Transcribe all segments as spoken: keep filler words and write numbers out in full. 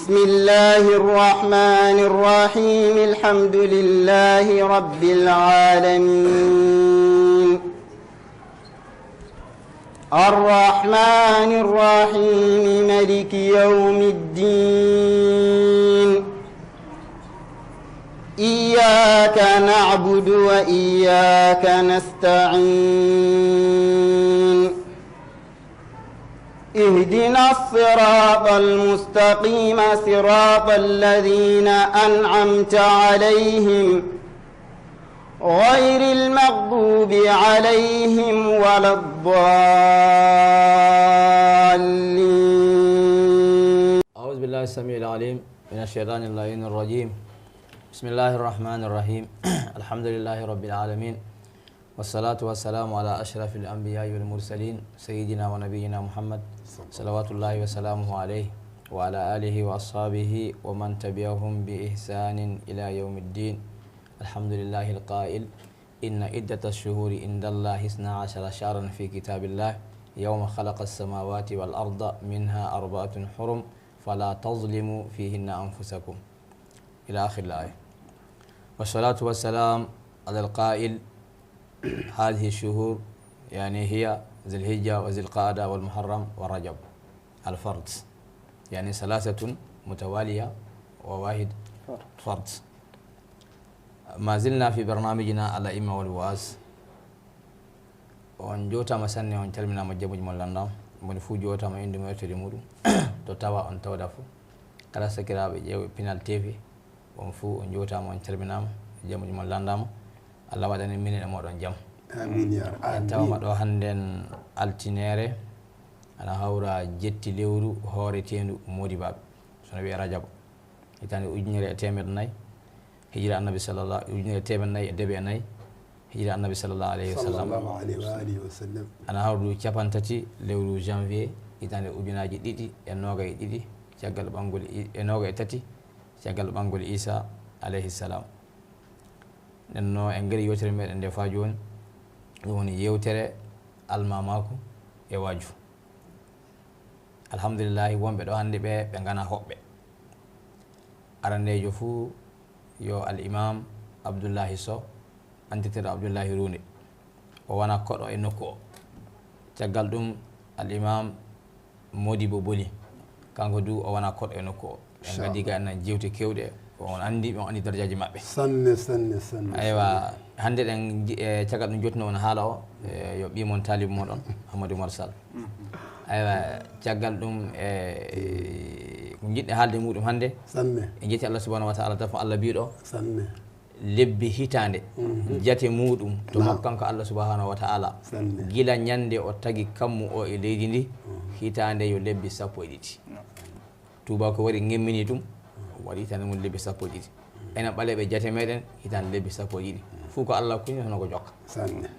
بسم الله الرحمن الرحيم. الحمد لله رب العالمين. الرحمن الرحيم. ملك يوم الدين. إياك نعبد وإياك نستعين. اهدنا الصراط المستقيم، صراط الذين أنعمت عليهم، غير المغضوب عليهم ولا الضالين. أعوذ بالله السميع العليم من الشيطان اللعين الرجيم. بسم الله الرحمن الرحيم. الحمد لله رب العالمين. والصلاة والسلام على أشرف الأنبياء والمرسلين سيدنا ونبينا محمد صلوات الله وسلامه عليه وعلى آله وأصحابه ومن تبعهم بإحسان إلى يوم الدين. الحمد لله القائل: إن عدة الشهور عند الله اثنا عشر شهرا في كتاب الله يوم خلق السماوات والأرض منها أربعة حرم فلا تظلموا فيهن أنفسكم. إلى آخر الآية. والصلاة والسلام على القائل: هذه الشهور، يعني، هي ذي الحجة وذي القعدة والمحرم ورجب الفرض، يعني، ثلاثة متوالية وواحد فرض. ما زلنا في برنامجنا الأئمة والوعاظ. On njuutaama sanne, on calminaama, jamuji mon lanndaama. Moni fuu njuutaama innde mum e yettode muuɗum, to tawa on tawda fuu. Kala sakiraaɓe ƴeewɓe Pinal T V, on fuu on njuutaama, on calminaama, jamuji mon lanndaama. Allah waɗani minen e mooɗon jam. Amiin, yaa Rabbi. En tawaama ɗo hannden altineere, ana hawra jetti lewru hooreteendu Moodibaaɓe, so no wiyee Rajab, hitaande ujunere e teemedde nayi, hijira Annabi sallallahu, ujunere e teemedde nayi e debe e nayi, hijira Annabi sallallahu alayhi wa sallam. Sallallahu alayhi wa alihi wa sallam. Ana hawra du cappanɗe tati lewru janvier, hitaande ujunaaji ɗiɗi e noogay e ɗiɗi, caggal ɓanngol I-, e noogay e tati, caggal ɓanngol Iisaa alayhi salam. Nden no en ngari yewtere meɗen nde faa jooni, ɗum woni yewtere almaamaaku e waaju. Alhamdulillahi, wonɓe ɗo hannde ɓe, ɓe ngana hoɓɓe. Arandeejo fuu yo Al Imam Abdullahi Soh, annditeeɗo Abdullahi Ruunde. O wona koɗo e nokku o. Caggal ɗum, Al Imam Modibo Boli, kanko du o wona koɗo e nokku o. En ngaddi ga en jeewte keewɗe, on anndi, on anndi darajaaji maɓɓe. Sanne, sanne, sanne, aywa, sanne. Hannde ɗen nji-, e caggal ɗum jottino on haala o, e yo ɓii mon taalibo mon on, Amadou Oumar Sall. Mhm. Aywa, caggal ɗum, e, e, ko njiɗɗen haalde muɗum hannde. Sanne. En jetti Allah subhanahu wa ta'ala, tan ko Allah biiɗo. Sanne. Lebbi hitaande, mhm, jate muɗum to, naam, makko kanko Allah subhanahu wa ta'ala. Sanne. Gila ñande o tagi kammu o e leydi ndi, mhm, hitaande yo lebbi sappo e ɗiɗi. Naam. Tuuba ko wari ngemmini ɗum, waɗi hitaande mum lebbi sappo e ɗiɗi. Enen ɓaleeɓe jate meɗen, hitaande lebbi sappo e ɗiɗi. Fof ko Allah kuñi, hono ko jokka. Sanne.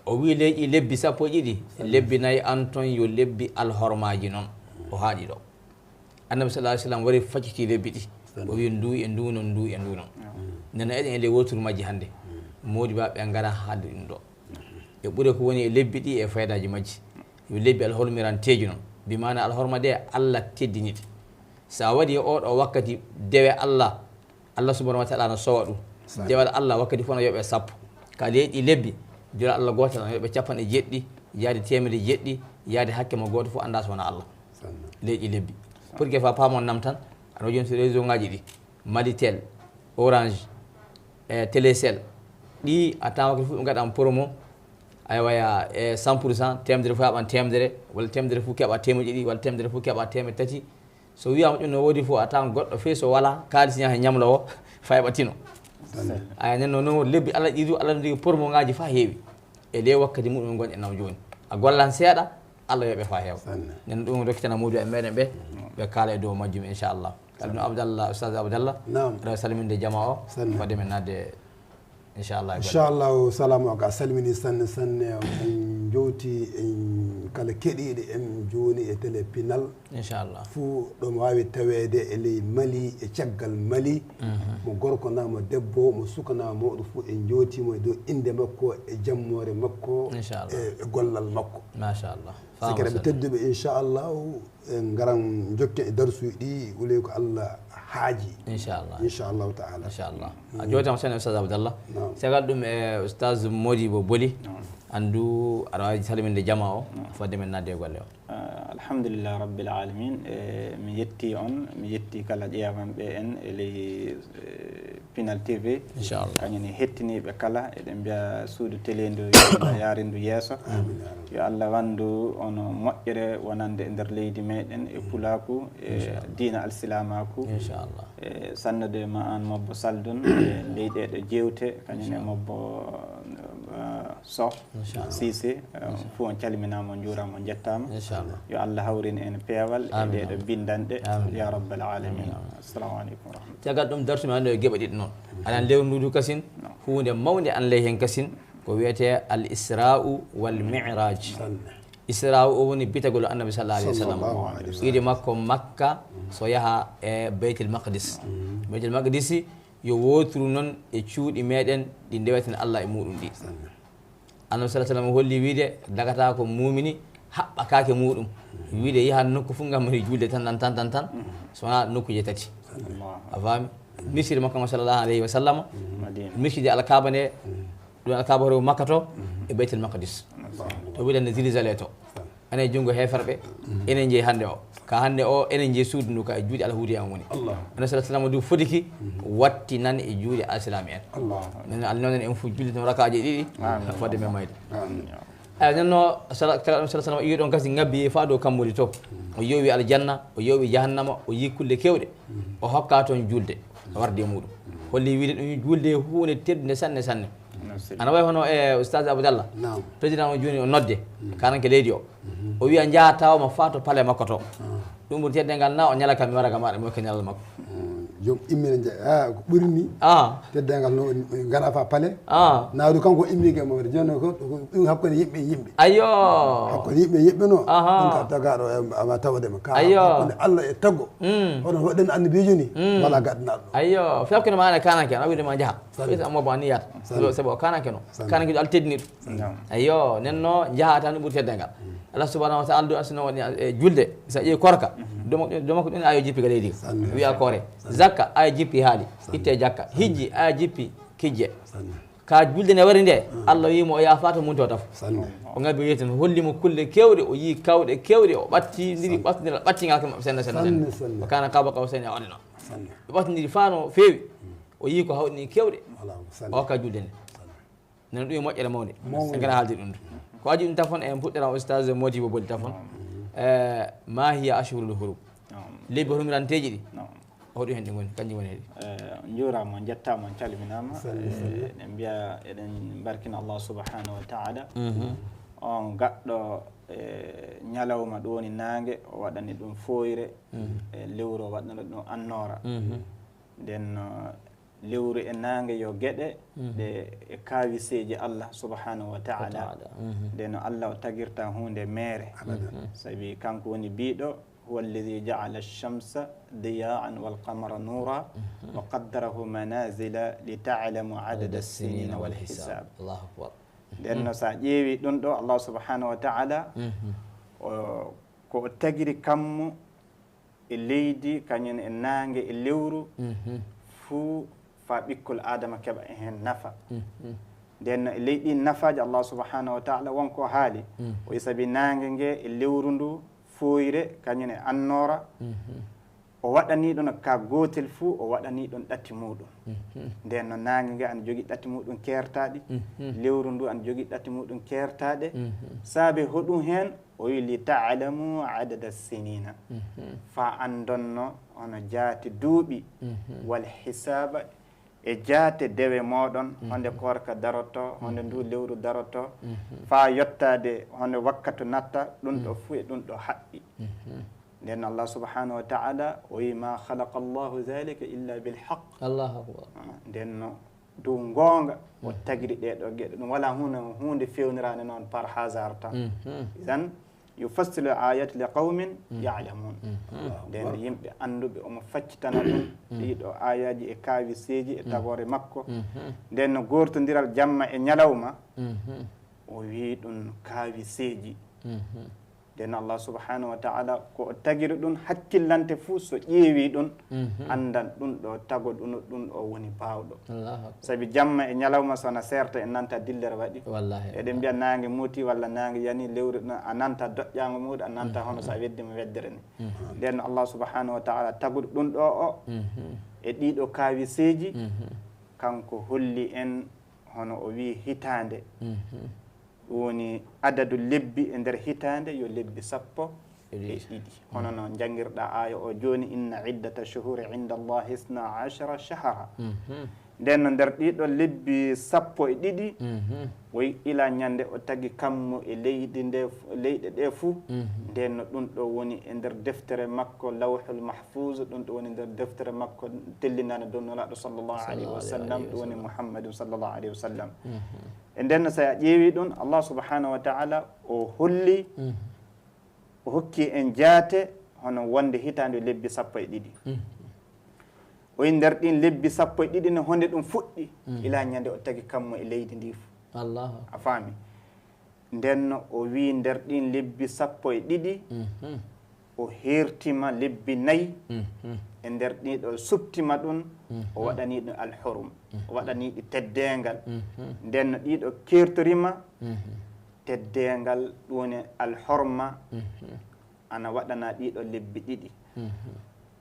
O wi leƴƴi lebbi sappo e ɗiɗi, sanne, lebbi nayi an ton yo lebbi alhormaaji non. O haaɗi ɗo. Annabi sallallahu alaihi wasallam wari facciti lebbi ɗi. Sanne. O wi ndu e ndu non, ndu e ndu non. Mm. Nana eɗen e ley woturu majji hannde. Mm. Moodi ba ɓe ngara haalde ɗum ɗo. Ɓe ɓuri ko woni e lebbi ɗi e faydaaji majji. Yo lebbi alhormiranteeji non. Bi maana alhorma de Allah teddiniti. So a waɗi e oɗo wakkati dewe Allah, Allah subhanahu wa ta'ala no sowa ɗum. Sa- Dewal Allah wakkati fof no yoɓe sappo. Ka leyɗi lebbi, dewal Allah gootal no yoɓe capanɗe jeeɗiɗi, yaade teemedde jeeɗiɗi, yaade hakke mo gooto fof annda so wona Allah. Sanna. Leyɗi lebbi. Pour que fa paamon nam tan, ano jooni so réseau ngaji ɗi, Malitel, Orange, e Telecel, ɗi a tawata fof ɓe ngaɗan promo, aywa, ya, e cent pour cent, teemedere fof heɓan teemedere, walla teemedere fof keɓa teemedde ɗiɗi, walla teemedere fof keɓa teemedde tati. So wiyaama ɗum no woodi fof, a tawan goɗɗo fey so wala kaalis ñaha ñamlo o, fay ɓattino. Sanne. Aya, nen no, no lebbi Allah ɗi du, Allah ndi promo ngaji fa heewi. E ley wakkati muɗum ngon e nam jooni. A gollan seeɗa, Allah yoɓe fa heewa. Sanne. Nen ɗum rokkitana muudu e meɗen ɓe, ɓe kaala e dow majjum, inchallah. Kala no Abdallah, Oustaz Abdallah, naam, aɗa salminde jama o, sanne, fadde men nadde, inchallah, e golle. Inchallah, salamu aleykum, a salmini sanne, sanne, on Jowti en kala keɗiiɗo en jooni e télé Pinal. Inchallah. Fuu ɗo waawi taweede e ley Mali, e caggal Mali. Mhm. Mo gorko naa mo debbo, mo suka naa mawɗo fuu en jowti mo e dow innde makko, e jammoore makko, Inchallah. e, e gollal makko. Machallah. Sikiraɓe tedduɓe, inchallahu, en ngaran jokken e darsuuji ɗi, wuley ko Allah haaji. Inchallah. Inchallahu taala. Inchallah. A jowtama sene Oustaz Abdallah. Naam. Segal ɗum e Oustaz Modibo Boli. Naam. Anndu aɗa waawi salminde jama o, Naam. fodde men nadde e golle o. Ah, alhamdulillah rabbil alamin. E, mi yetti on, mi yetti kala ƴeewanɓe en e ley, e, Pinal T V. Inchallah. Kañum e hettiniiɓe kala, eɗen mbiya suudu télé ndu, yo Allah yaarindu yeeso. Amin, ya rabbi. Yo Allah wanndu ono moƴƴere wonande e nder leydi meɗen e pulaaku, e Inchallah. diina alsilaamaaku. Inchallah. E sannude ma aan Mobbo Saldun, e ley ɗee ɗo jeewte, kañum e Inchallah. Mobbo, eh, Soh, Inchallah. Cissé, eh, Inchallah. fof on calminaama, on njuuraama, on njettaama. Inchallah. Yo Allah hawrin en peewal e Amin, ɗee ɗo amin. binndanɗe, Amin. ya rabbal alamin. Amin, amin. Assalamu aleykum wa rahmatullah. Caggal ɗum, darsu men hannde o geɓe ɗiɗi noon. Aɗa anndi lewru ndu du kasin, No. huunde mawnde an ley heen kasin, ko wiyetee al Isra'u wal Mi'raj. Sanne. Isra'u o woni bitagol Annabi sallallahu alayhi wa sallam. Sallallahu alayhi wa sallam. Iwde makko Makka, so yaha e Baytul Maqdis. Mm. Baytul Maqdis yo wooturu noon e cuuɗi meɗen ɗi ndeweten Allah e muɗum ɗi. Sanne. Annabi sallallahu alayhi wa sallam holli wiide, dagata ko muumini haɓɓa kaake muɗum. Wiide yaha nokku fof ngam mari juulde tan, tan, tan, tan, tan. So wonaa nokkuuje tati. Allahu A faami? Misiri makko ngo sallallahu alayhi wa sallam. Madina. Misiri Alkaaba nde, ɗum Alkaaba hoore Makka to, e Baytul Maqdis. To wiɗen Zilizale to. Enen junngo heeferɓe, enen njeyi hannde o. Ka hannde o, enen njeyi suudu ndu ka e juuɗe Alhuudiya on woni. Allah. Annabi sallallahu alayhi wa sallam du fodiki, watti nan e juuɗe Alsilaami en. Allah. Nen Allah noon en fof jullit no rakaaji ɗiɗi, Amin. fodde men mayde. Amin. Eyi, nen no sala-, kala ɗum sallallahu alayhi wa sallam iyo ɗon kasi ngabbi faa dow kammuuli to. O yowi aljanna, o yowi jahannama, o yi kulle kewɗe. O hokka toon julde, o wardi e muɗum. Holli wiide ɗum julde huunde teddunde sanne, sanne. Ana wayi hono, e, Oustaz Abdallah. Naam. Président o jooni o nodde, kananke leydi o. O wiya njaha tawa mo faa to palais makko to. Ah. Ɗum ɓuri teddeengal na o ñala kam mi wara kam aɗa mi hokka ñalal makko. Mm, joom immina nja-, ah, ko ɓuri ni. Ah. Teddeengal no ngara fa palais. Ah. Na du kanko immi ke mo jooni ko, ko ɗum hakkunde yimɓe e yimɓe. Ayyo. Hakkunde yimɓe e yimɓe no. Aha. Ɗum ka tagaɗo e ama tawde ma. Ka Ayyo. hakkunde Allah e taggo. Mm. Hono waɗen annabiijo ni, Mm. wala gaɗanaɗo. Ayyo, fi hakkunde ma ana kananke, ana wiide ma njaha. Sanne. Ɓeyta amma ba ni yaata. Sanne. Sabu, sabu o kananke no. Sanne. Kananke ɗo Allah teddini ɗum. Naam. Ayyo, nen no njaha tan ɓuri teddeengal. Allah subhanahu wa ta'ala du asino waɗi, e, julde, sa ƴeewi korka. Domo, domo ko ɗum ayo jippi ga leydi. Sanne. Wiya koore. Sanne. Zakka ayo jippi haali. Sanne. Itte jakka. Sanne. Hijji ayo jippi kijje. Sanne. Ka julde nde wari nde, Allah wi mo o yaha faa to munti o tafo. Sanne. O ngabbi yeetan, holli mo kulle kewɗe, o yi kawɗe kewɗe, o ɓattindiri, Sanne. ɓattindira, ɓattingal kam senna, senna, senna. Sanne, sanne. O kana qaba qawsayni aw adna. Sanne. Ɓe ɓattindiri faa no feewi. O yi ko hawɗini kewɗe. Alaa, sanne. O hokka julde nde. Sanne. Nana ɗum e moƴƴere mawnde. Mawnde. En ngara haalde ɗum. Ko adii ɗum tafon, en puɗɗiran Oustaz Modibo Boli tafon. Eh, ma hiya ashhurul hurum? Naam. Lebbi hurmiranteeji ɗi? Naam. Hoɗum hen ɗi ngoni, kanji ngoni heɗi? Eh, on njuuraama, on njettaama, on calminaama. Salli, Eh, salli. eɗen mbiya, eɗen mbarkina Allah subhanahu wa ta'ala. Mhm. On gaɗɗo, eh, ñalawma ɗum woni naange, o waɗani ɗum fooyre, Mhm. eh, lewru o waɗana ɗum annoora. Mhm. Nden, eh, lewru e naange yo geɗe Mhm. ɗe e kaawiseeji Allah subhanahu wa ta'ala. Wa ta'ala. Mhm. Nden no Allah o tagirta huunde meere. Abadan. Mhm. Sabi kanko woni biiɗo, هو الذي جعل الشمس ضياء والقمر نورا وقدره منازل لتعلموا عدد السنين والحساب. Allahu akbar. Nden no sa ƴeewi ɗum ɗo, Allah subhanahu wa ta'ala, Mhm. o, ko o tagiri kammu e leydi, kañum e naange e lewru, Mhm. fuu faa ɓikkol Aadama keɓa e heen nafa. Mhm. Nden no e ley ɗiin nafaaji Allah subhanahu wa ta'ala won ko haali. Mhm. O wi sabi naange nge e lewru ndu fooyre, kañum e annoora. Mhm. O waɗanii ɗum ka gootel fuu, o waɗanii ɗum ɗatti muuɗum. Mhm. Nden no naange nge ana jogii ɗatti muuɗum keertaaɗi, Mhm. lewru ndu ana jogii ɗatti muuɗum keertaaɗe. Mhm. Saabe hoɗum heen? O wi, "Li ta'lamu adada sinina." Mhm. Faa anndonno hono jaati duuɓi, Mhm. wal hisaaba, e jaate dewe mooɗon, Mhm. honde koorka darotoo, honde Mhm. ndu lewru darotoo, Mhm. faa yottaade honde wakkatu natta, ɗum ɗo Mhm. fuu e ɗum ɗo haɓɓi. Mhm. Nden Allah subhanahu wa ta'ala o wi, "Ma khalaqa Allahu dhalika illa bil haqq." Allahu akbar. Ah, nden no dow goonga o tagiri ɗee ɗoo geɗe. Ɗum walaa huunde, huunde feewniraande noon par hasard tan. Idan, yufassilu ayati li qawmin ya'lamun. Nden yimɓe annduɓe omo faccitana ɗum ɗii ɗoo aayaaji e kaawiseeji e tagoore makko. Nden no goortondiral jamma e ñalawma, o wii ɗum kaawiseeji. Nden Allah subhanahu wa ta'ala ko o tagiri ɗum, hakkillante fuu so ƴeewi ɗum, anndan ɗum ɗo tago ɗum, ɗum ɗo woni baawɗo. Sabi jamma e ñalawma so na seerta, en nanta dillere waɗi. Eɗen mbiya naange muti walla naange yani, lewru ɗum a nanta doƴƴaango muuɗum, a nanta hono so a weddi mo weddere ni. Nden Allah subhanahu wa ta'ala taguɗo ɗum ɗo o e ɗiɗo kaawiseeji, kanko holli en hono o wii hitaande. Ɗum woni adadu lebbi e nder hitaande yo lebbi sappo e ɗiɗi. Hono no njanngirɗa aaya o jooni, inna iddata shuhuri inda Allahi isna ashara shahra. Nden no nder ɗiɗo lebbi sappo e ɗiɗi, woy ila ñande o tagi kammu e leydi nde, leyɗe ɗe fuu. Nden no ɗum ɗo woni e nder deftere makko Lawhul Mahfuz, ɗum ɗo woni nder deftere makko tellinaande dow Nulaaɗo sallallahu alayhi wa sallam, ɗum woni Muhammadun sallallahu alayhi wa sallam. E nden no so a ƴeewi ɗum, Allah subhanahu wa ta'ala o holli, o hokki en jaate hono wonde hitaande lebbi sappo e ɗiɗi. O wi nder ɗin lebbi sappo e ɗiɗi no honde ɗum fuɗɗi, ila ñande o tagi kammu e leydi ndi fu. A faami? Nden no o wi nder ɗin lebbi sappo e ɗiɗi, o hertima lebbi nayi, e nder ɗiɗo suptima ɗum, o waɗani ɗum alhurum, o waɗani ɗi teddeengal. Nden no ɗiɗo kertorima teddeengal, ɗum woni alhorma, ana waɗana ɗiɗo lebbi ɗiɗi.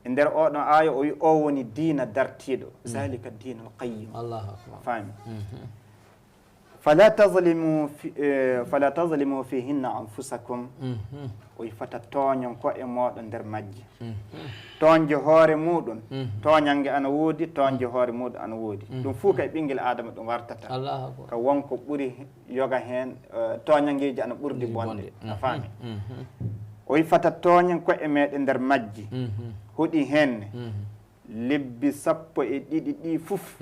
E nder oɗon aaya o wi o woni diina dartiiɗo, zalika diinul qayyim. Faami? Fala tazlimu fi, eh, fala tazlimu fihinna anfusakum. O wi fata tooñon ko'e mooɗon nder majje. Tooñde hoore muuɗum, tooñange ana woodi, tooñde hoore muuɗum ana woodi. Ɗum fuu kay ɓinngel Aadama ɗum wartata. Ka wonko ɓuri yoga heen, eh, tooñangeeji ana ɓurdi bonde. A faami? O wi fata tooñen ko'e meeɗen nder majji. Hoɗi heen ne? Lebbi sappo e ɗiɗi ɗi fuf,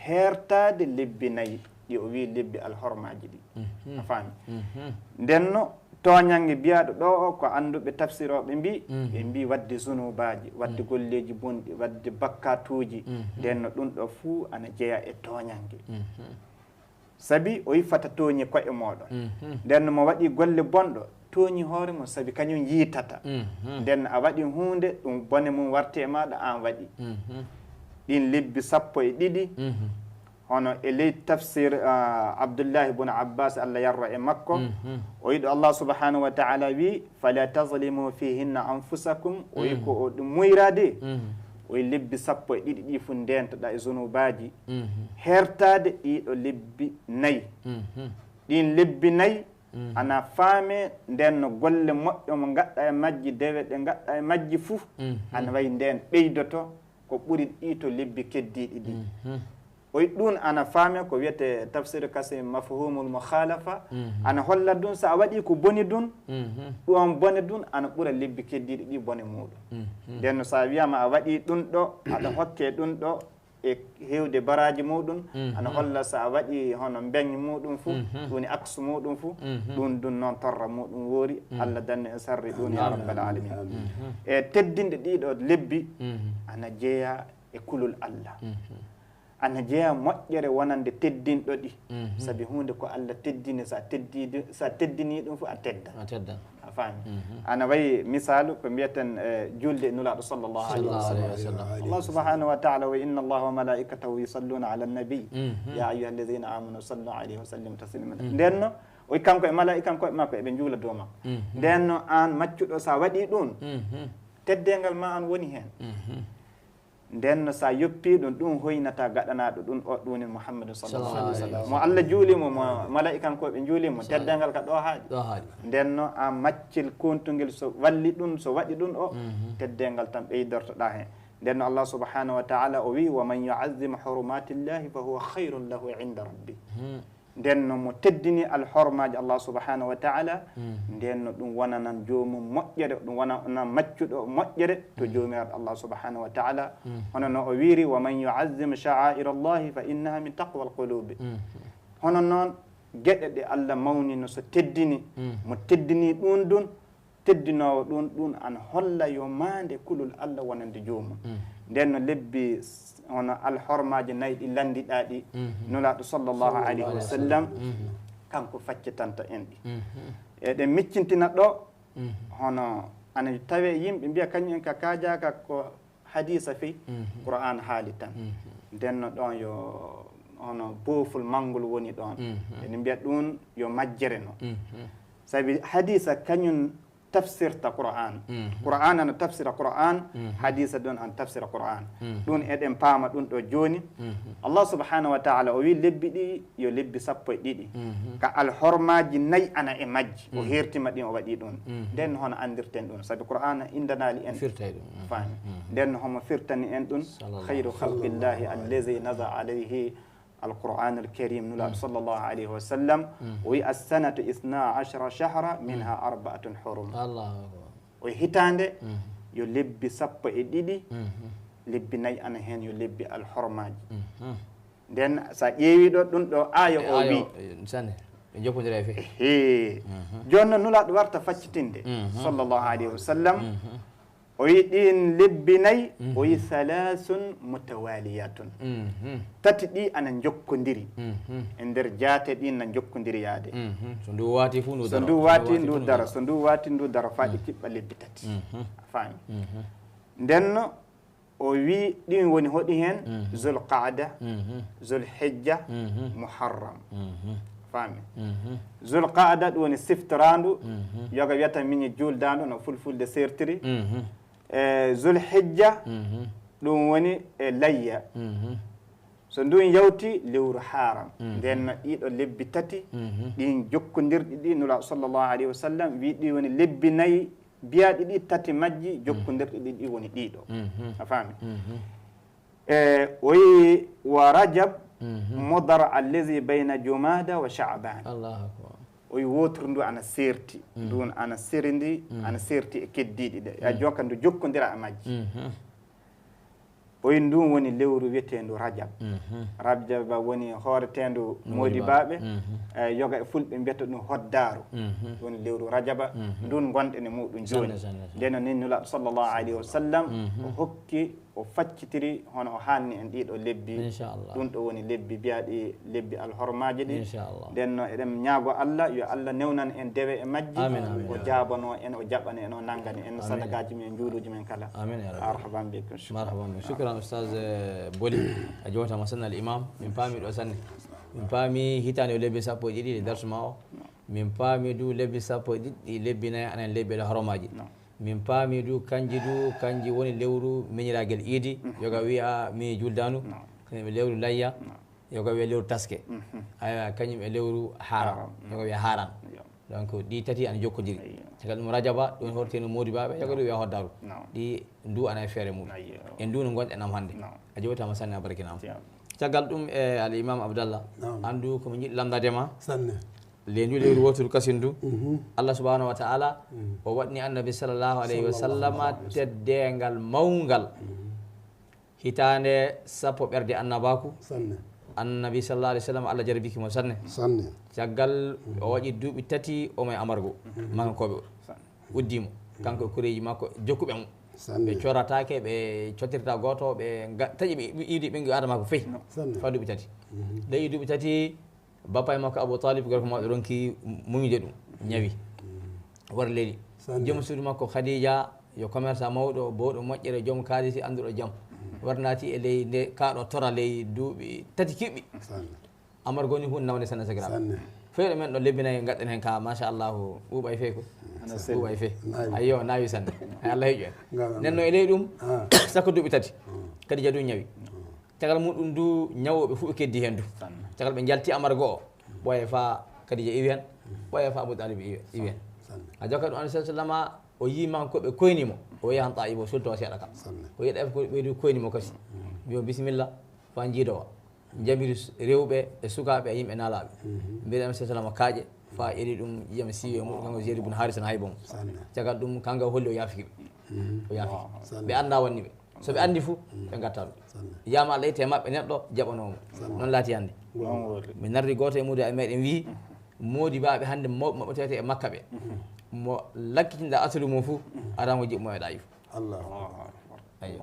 heertaade lebbi nayi ɗi o wii lebbi alhormaaji ɗi. A faami? Nden no tooñannge biyaaɗo ɗo o, ko annduɓe tafsirooɓe mbii, ɓe mbii waɗde zunubaaji, waɗde golleeji bonɗi, waɗde bakkatuuji. Nden no ɗum ɗo fuu ana jeya e tooñannge. Sabi o wi fata tooñi ko'e mooɗon. Nden no mo waɗi golle bonɗo, tooñi hoore mum, sabi kañum yiitata. Nden no a waɗi huunde, ɗum bone mum warti e maaɗa, aan waɗi. Ɗin lebbi sappo e ɗiɗi, hono e ley tafsir, ah, Abdullahi bun Abbas, Allah yarro e makko, o wiɗo Allah subhanahu wa ta'ala wi, fala tazlimu fihinna anfusakum, o wi ko o ɗum muyraade, o wi lebbi sappo e ɗiɗi ɗi fu ndentoɗa e zunubaaji, hertaade ɗiɗo lebbi nayi. Ɗin lebbi nayi, ana faame nden no golle moƴƴo mo ngaɗɗa e majji, dewe ɗe ngaɗɗa e majji fuu, ana wayi nden ɓeydoto ko ɓuri ɗi to lebbi keddiiɗi ɗi. O wi ɗun ana faame ko wiyete tafsir kasi mafhumul mukhalafa, ana holla ɗun so a waɗi ko boni ɗun, ɗun bone ɗun ana ɓura lebbi keddiiɗi ɗi bone muuɗum. Nden no so a wiyama a waɗi ɗun ɗo, aɗa hokke ɗun ɗo, e heewde baraaji muuɗum, ana holla so a waɗi hono mbeñ muuɗum fu, ɗum woni aksu muuɗum fu, ɗum ɗum noon torra muuɗum woori, Allah danne en sarri ɗum ya rabbal alamin. E teddinde ɗiɗo lebbi, ana jeeya e kulol Allah. Ana jeeya moƴƴere wonande teddinɗo ɗi, sabi huunde ko Allah teddini, so a teddidi, so a teddini ɗum fu a tedda. A tedda. A faami? Ana wayi misaalu ko mbiyeten, eh, julde e Nulaaɗo sallallahu alayhi wa sallam. Sallallahu alayhi wa sallam. Allah subhanahu wa ta'ala wa inna Allaha wa malaikatahu yusalluna ala nabi. Ya ayyuha alladhina amanu sallu alayhi wa sallimu taslima. Nden no, o wi kanko e malaa'ikankoɓe makko eɓe njuula dow makko. Nden no aan maccuɗo sa waɗi ɗum, teddeengal ma an woni heen. Nden no sa yoppi ɗum, ɗum hoynata gaɗanaaɗo ɗum o, ɗum woni Muhammadu sallallahu alaihi wasallam. Mo Allah juuli mo, mo malaa'ikankoɓe njuuli mo, teddeengal ka ɗo haaɗi. Ɗo haaɗi. Nden no a maccel kontungel so walli ɗum, so waɗi ɗum o, teddeengal tan ɓeydortoɗa heen. Nden no Allah subhanahu wa ta'ala o wi, "Wa man yu'azzim hurumatillahi fa huwa khayrun lahu inda rabbih." Nden no mo teddini alhormaaji Allah subhanahu wa ta'ala, nden no ɗum wonanan joomum moƴƴere, ɗum wonanan maccuɗo moƴƴere to Joomiraaɗo Allah subhanahu wa ta'ala. Hono no o wiiri, "Wa man yu'azzim sha'aira Allahi fa innaha min taqwa alqulubi." Hono noon, geɗe ɗe Allah mawnino so teddini, mo teddini ɗum ɗum, teddinoowo ɗum, ɗum ana holla yo maande kulol Allah wonande joomum. Nden no lebbi s-, hono alhormaaji nayi ɗi lanndiɗaa ɗi, Nulaaɗo sallallahu alayhi wa sallam, kanko faccitanta en ɗi. Eɗen miccintina ɗo, hono ana tawe yimɓe mbiya kañum en ka kaajaaka ko hadiisa fey, Qur'aan haali tan. Nden no ɗon yo hono boofol manngol woni ɗon. Ene mbiya ɗum yo majjere no. Sabi hadiisa kañum tafsirta Qur'aan. Qur'aan ana tafsira Qur'aan, hadiisa ɗon ana tafsira Qur'aan. Ɗum eɗen paama ɗum ɗo jooni. Allah subhanahu wa ta'ala o wi lebbi ɗi yo lebbi sappo e ɗiɗi. Ka alhormaaji nayi ana e majji. O hertima ɗin, o waɗi ɗum. Nden hono anndirten ɗum. Sabi Qur'aan indanaali en. Firtay ɗum. Faami. Nden homo firtani en ɗum. Sallallahu Khayru khalqillahi allazi naza alayhi alquran alkarim. Nulaaɗo sallallahu alayhi wa sallam, o wi, "Assanatu isna ashara shahra, minha arbaatun hurum." Allahu akbar. O wi hitaande yo lebbi sappo e ɗiɗi, lebbi nayi ana heen yo lebbi alhormaaji. Nden so a ƴeewi ɗo, ɗum ɗo aaya o wi. Sane, ɓe jokkondira e fe. Ehe. Jooni noon Nulaaɗo warta faccitinde, sallallahu alayhi wa sallam. O wi ɗin lebbi nayi, o wi, "Thalaasun mutawaliyatun." Tati ɗi ana njokkondiri. E nder jaate ɗin na njokkondiri yaade. So ndu waati fu ndu so daro. Ndu waati ndu dara, so ndu waati ndu dara, faa ɗi kiɓɓa lebbi tati. A faami? Nden no, o wi ɗin woni hoɗi heen? Zulqaada, Zulhijja, Muharram. Faami? Zulqaada ɗum woni siftoraandu, yoga wiyata miñi juuldaandu no fulfulde sertiri. E Zulhijja ɗum woni e layya. So ndun yawti lewru Haram. Nden no ɗiɗo lebbi tati, ɗin jokkondirɗi ɗi Nulaaɗo sallallahu alayhi wa sallam wi ɗi woni lebbi nayi, biyaaɗi ɗi tati majji, jokkondirɗi ɗi, ɗi woni ɗiɗo. A faami? E, o yi wa Rajab, Mudar allazi bayna Jumada wa Sha'ban. Allahu akbar. O yi wotru ndu ana serti. Ndun ana serindi, ana serti e keddiɗi ɗe. Ya joka ndu jokkondira e majji. O yi ndun woni lewru wiyetendu Rajab. Rajaba woni hooretendu Modibaɓe. E, yoga e fulɓe mbiyata ɗum hoddaaru. Ɗum woni lewru Rajaba. Ndun ngonɗen e muɗum jooni. Sanne, sanne, sanne. Nden no nin Nulaaɗo sallallahu alayhi wa sallam, o hokki, o faccitiri hono o haalni en ɗiɗo lebbi. Inchallah. Ɗum ɗo woni lebbi biyaɗi lebbi alhormaaji ɗi. Inchallah. Nden no eɗen ñaago Allah, yo Allah newnan en dewe e majji. Amin, amin, o amin. Jaabano en, o jaɓɓana en, o nanngani en sadakaaji men, juuluuji men kala. Amin, ya Rabbi. Marhaban bikum. Marhaban bikum. Shukran, Ustaz, eh, Boli. A jowtama sanne al imam. Min paami ɗo sanne. Min paami hitaande o lebbi sappo e ɗiɗi e darsu ma o. Min paami du lebbi sappo e ɗiɗi, lebbi nayi anen lebbi alhormaaji. Min paami du, kanji du, kanji woni lewru miñiragel iidi, yoga wiya mi juldaanu, kañum e lewru layya, yoga wiya lewru taske. Aywa, kañum e lewru haram, yoga wiya haran. Donc, ɗi tati ana jokkodiri. Caggal ɗum Rajaba, ɗum horteno Modibaɓe, yoga ɗum wiya hoddaaru. Ɗi ndu ana e feere muɗum. E ndu no ngonɗen am hannde. A jowtama sanne, a barkinama. Caggal ɗum, e al imam Abdallah, andu ko mi jiɗi lamndade ma. Sanne. Leydi ndu leyru wooturu kasin ndu. Allah subhanahu wa ta'ala o waɗni annabi sallallahu alayhi wa sallama teddeengal mawngal. Hitaande sappo ɓerde annabaaku. Sanne. Annabi sallallahu alayhi wa sallam, Allah jarabiki mo sanne. Sanne. Caggal o waɗi duuɓi tati, omo e amargo. Mankooɓe uddi mo. Kanko e koreeji makko jokkuɓe mo. Sanne. Ɓe corataake, ɓe cottirta gooto, ɓe nga-, taƴi ɓe iwdi ɓe ngi adama ko fey. Sanne. Faa duuɓi tati. Ley duuɓi tati, Bappa e makko Abu Talib, gorko mawɗo, ronki muñude ɗum, ñawi. War leli. Sanne. Joom suudu makko Khadija, yo commerçant mawɗo, bowɗo moƴƴere, joom kaalisi, annduɗo jam. War naati e ley nde kaaɗo tora ley duuɓi tati kiɓɓi. Sanne. Amar goni hun nawde sanne, sakiraɓe. Sanne. Feyɗo men ɗo lebbi nayi gaɗɗen hen ka, machallahu, ɓuuɓay fey ko. Ana selli. Ɓuuɓay fey. Naawi. Ayyo, naawi sanne. Ay, Allah heƴu en. Ngam nen no e ley ɗum, ah, sakko duuɓi tati. Mm. Khadija du ñawi. Mm. Caggal muɗum du, ñawooɓe fof ɓe keddi heen du. Sanne. Caggal ɓe njalti amar go'o, ɓooye fa Khadija iwi heen, ɓooye fa Abu Talib iwi, iwi heen. Sanne. A jokka ɗum, Annabi sallallahu alaihi wasallam, o yii man ko ɓe koyni mo, o yahan Taif, o sulta o seeɗa kam. Sanne. O yiɗa ko ɓeydu koyni mo kasi. Mm. Mbiyo, "Bismillah, fa jiidowa." Njamiri s-, rewɓe e sukaaɓe e yimɓe naalaaɓe. Mbiyɗen sallallahu alaihi wasallam kaaƴe, faa eri ɗum ƴiiƴam siiwi e muɗum, kanko Zeydi bun Haarisa na hayba mo. Caggal ɗum, kanko holli o yaafi ɓe. O yaafi. Ɓe anndaa wonni ɓe. So ɓe anndi fu, ɓe ngatta ɗum. Yaama Allah itte e maɓɓe neɗɗo jaɓanoomo. Noon laati hannde. Min narri gooto e muudo e meɗen wiyi, moodibaaɓe hannde mawɓe maɓɓe tawetee e Makka ɓe. Mo lakkitinɗa asalu mum fu, arango jiɓmo e ɗayi fu. Allahu akbar. Ayyo.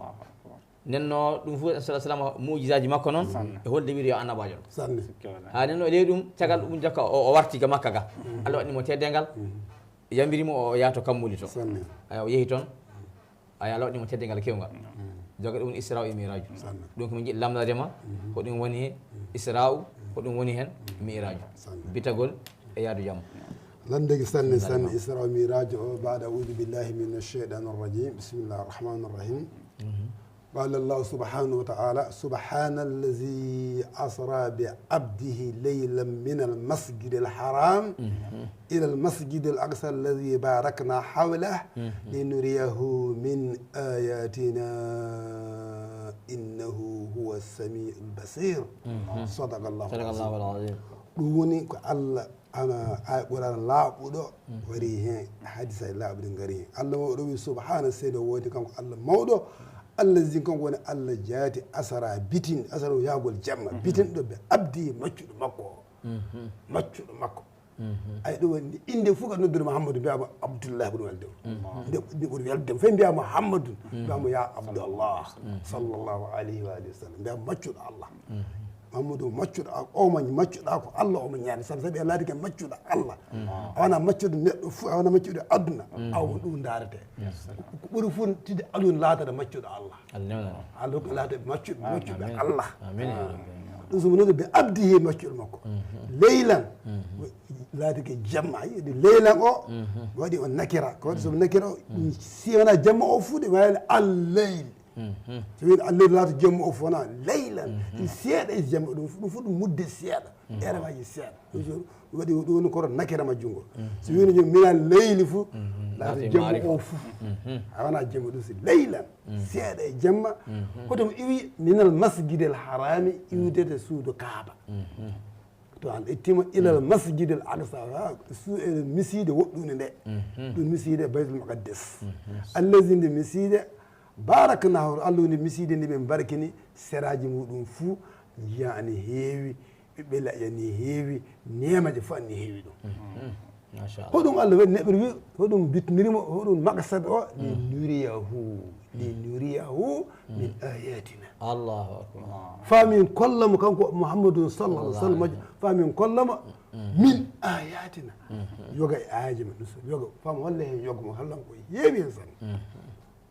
Nenno ɗum fu, sallallahu alaihi wasallam, mu'jizaaji makko noon, e holde wiide yo annabaajo ɗum. Haa nenno e ley ɗum, caggal ɗum jokka o, o warti ga Makka ga. Allah waɗni mo teddeengal, yambiri mo o yaha to kammuuli to. Ay, o yehi toon. Ay, Allah waɗni mo teddeengal kewngal. Joga ɗum Isra'u e Mi'raju. Ɗum ko min jiɗi lamndaade ma, ko ɗum woni Isra'u, ko ɗum woni heen Mi'raju. Bitagol e yaadu jamma. Lannde gi sanne sanne Isra'u Mi'raju o, baada a'uudu billahi mina shaytaani rajiim. Bismillahi rahmaani rahiim. قال الله سبحانه وتعالى: سبحان الذي أسرى بعبده ليلا من المسجد الحرام إلى المسجد الأقصى الذي باركنا حوله لنريه من آياتنا إنه هو السميع البصير. صدق الله العظيم. Ɗum woni ko Allah ana ay Qur'aana laaɓuɗo wari heen, hadiisaaji laaɓuɗi ngari heen. Allah mawɗo wi subhaana, seedo woodi kanko Allah mawɗo, allazi kanko woni Allah jaati asara bitin, asara yahgol jamma, bitin ɗo be abdi maccuɗo makko o. Maccuɗo makko. Ay ɗum woni innde fof ko noddude Muhammadu mbiyaama Abdullahi ɓuri welde. Nde nde ɓuri welde fof mbiyaama Muhammadu, mbiyaama ya Abdallah, sallallahu alayhi wa alihi wa sallam, mbiyaama maccuɗo Allah. Mamadou maccuɗo a o ma maccuɗa ko Allah o ma ñaani sabi sabi a laati ke maccuɗo Allah. A wona maccuɗo neɗɗo fof, a wona maccuɗo aduna. Aw ko ɗum ndaarete. Ko ɓuri fof tide aduna laatata maccuɗo Allah. Allah laata maccuɗo maccuɗo Allah. Ɗum so wonode be abdi he maccuɗo makko. Leylan laati ke jamma yiɗi leylan o waɗi on nakira ko waɗi so nakira o ɗum si wona jamma o fuuɗe wayani alleyl. So wiyii Allah laata jemma o fona leylan ɗum seeɗa e jemma ɗum ɗum fof ɗum mudde seeɗa. Eremaji seeɗa. Ɗum waɗi ɗum woni koto nakira ma junngo. So wiyino jom mina leyli fof laata jemma o fof. A wona jemma ɗum si leylan seeɗa e jemma. Koto mo iwi minal masjidel harami iwdede suudu kaaba. To an ittima ilal masjidil aqsa ha su e misiide woɗɗunde nde. Ɗum misiide baytul muqaddas. Allazi nde misiide baraknahu Allah woni misiide nde min barkini seraji muɗum fuu. Jiya ani heewi ɓiɓɓe leƴƴa ni heewi nemaje fof ani heewi ɗum. Machallah. Hoɗum Allah waɗi neɗɗo wi hoɗum bitnirimo hoɗum maqsad o li nuriyahu li nuriyahu min ayatina. Allahu akbar. Fa min kollamo kanko Muhammadu sallallahu alaihi wasallam fa min kollamo min ayatina. Yoga e ayaji men ɗum yoga fam holle hen yoga mo hallan ko heewi hen sanne.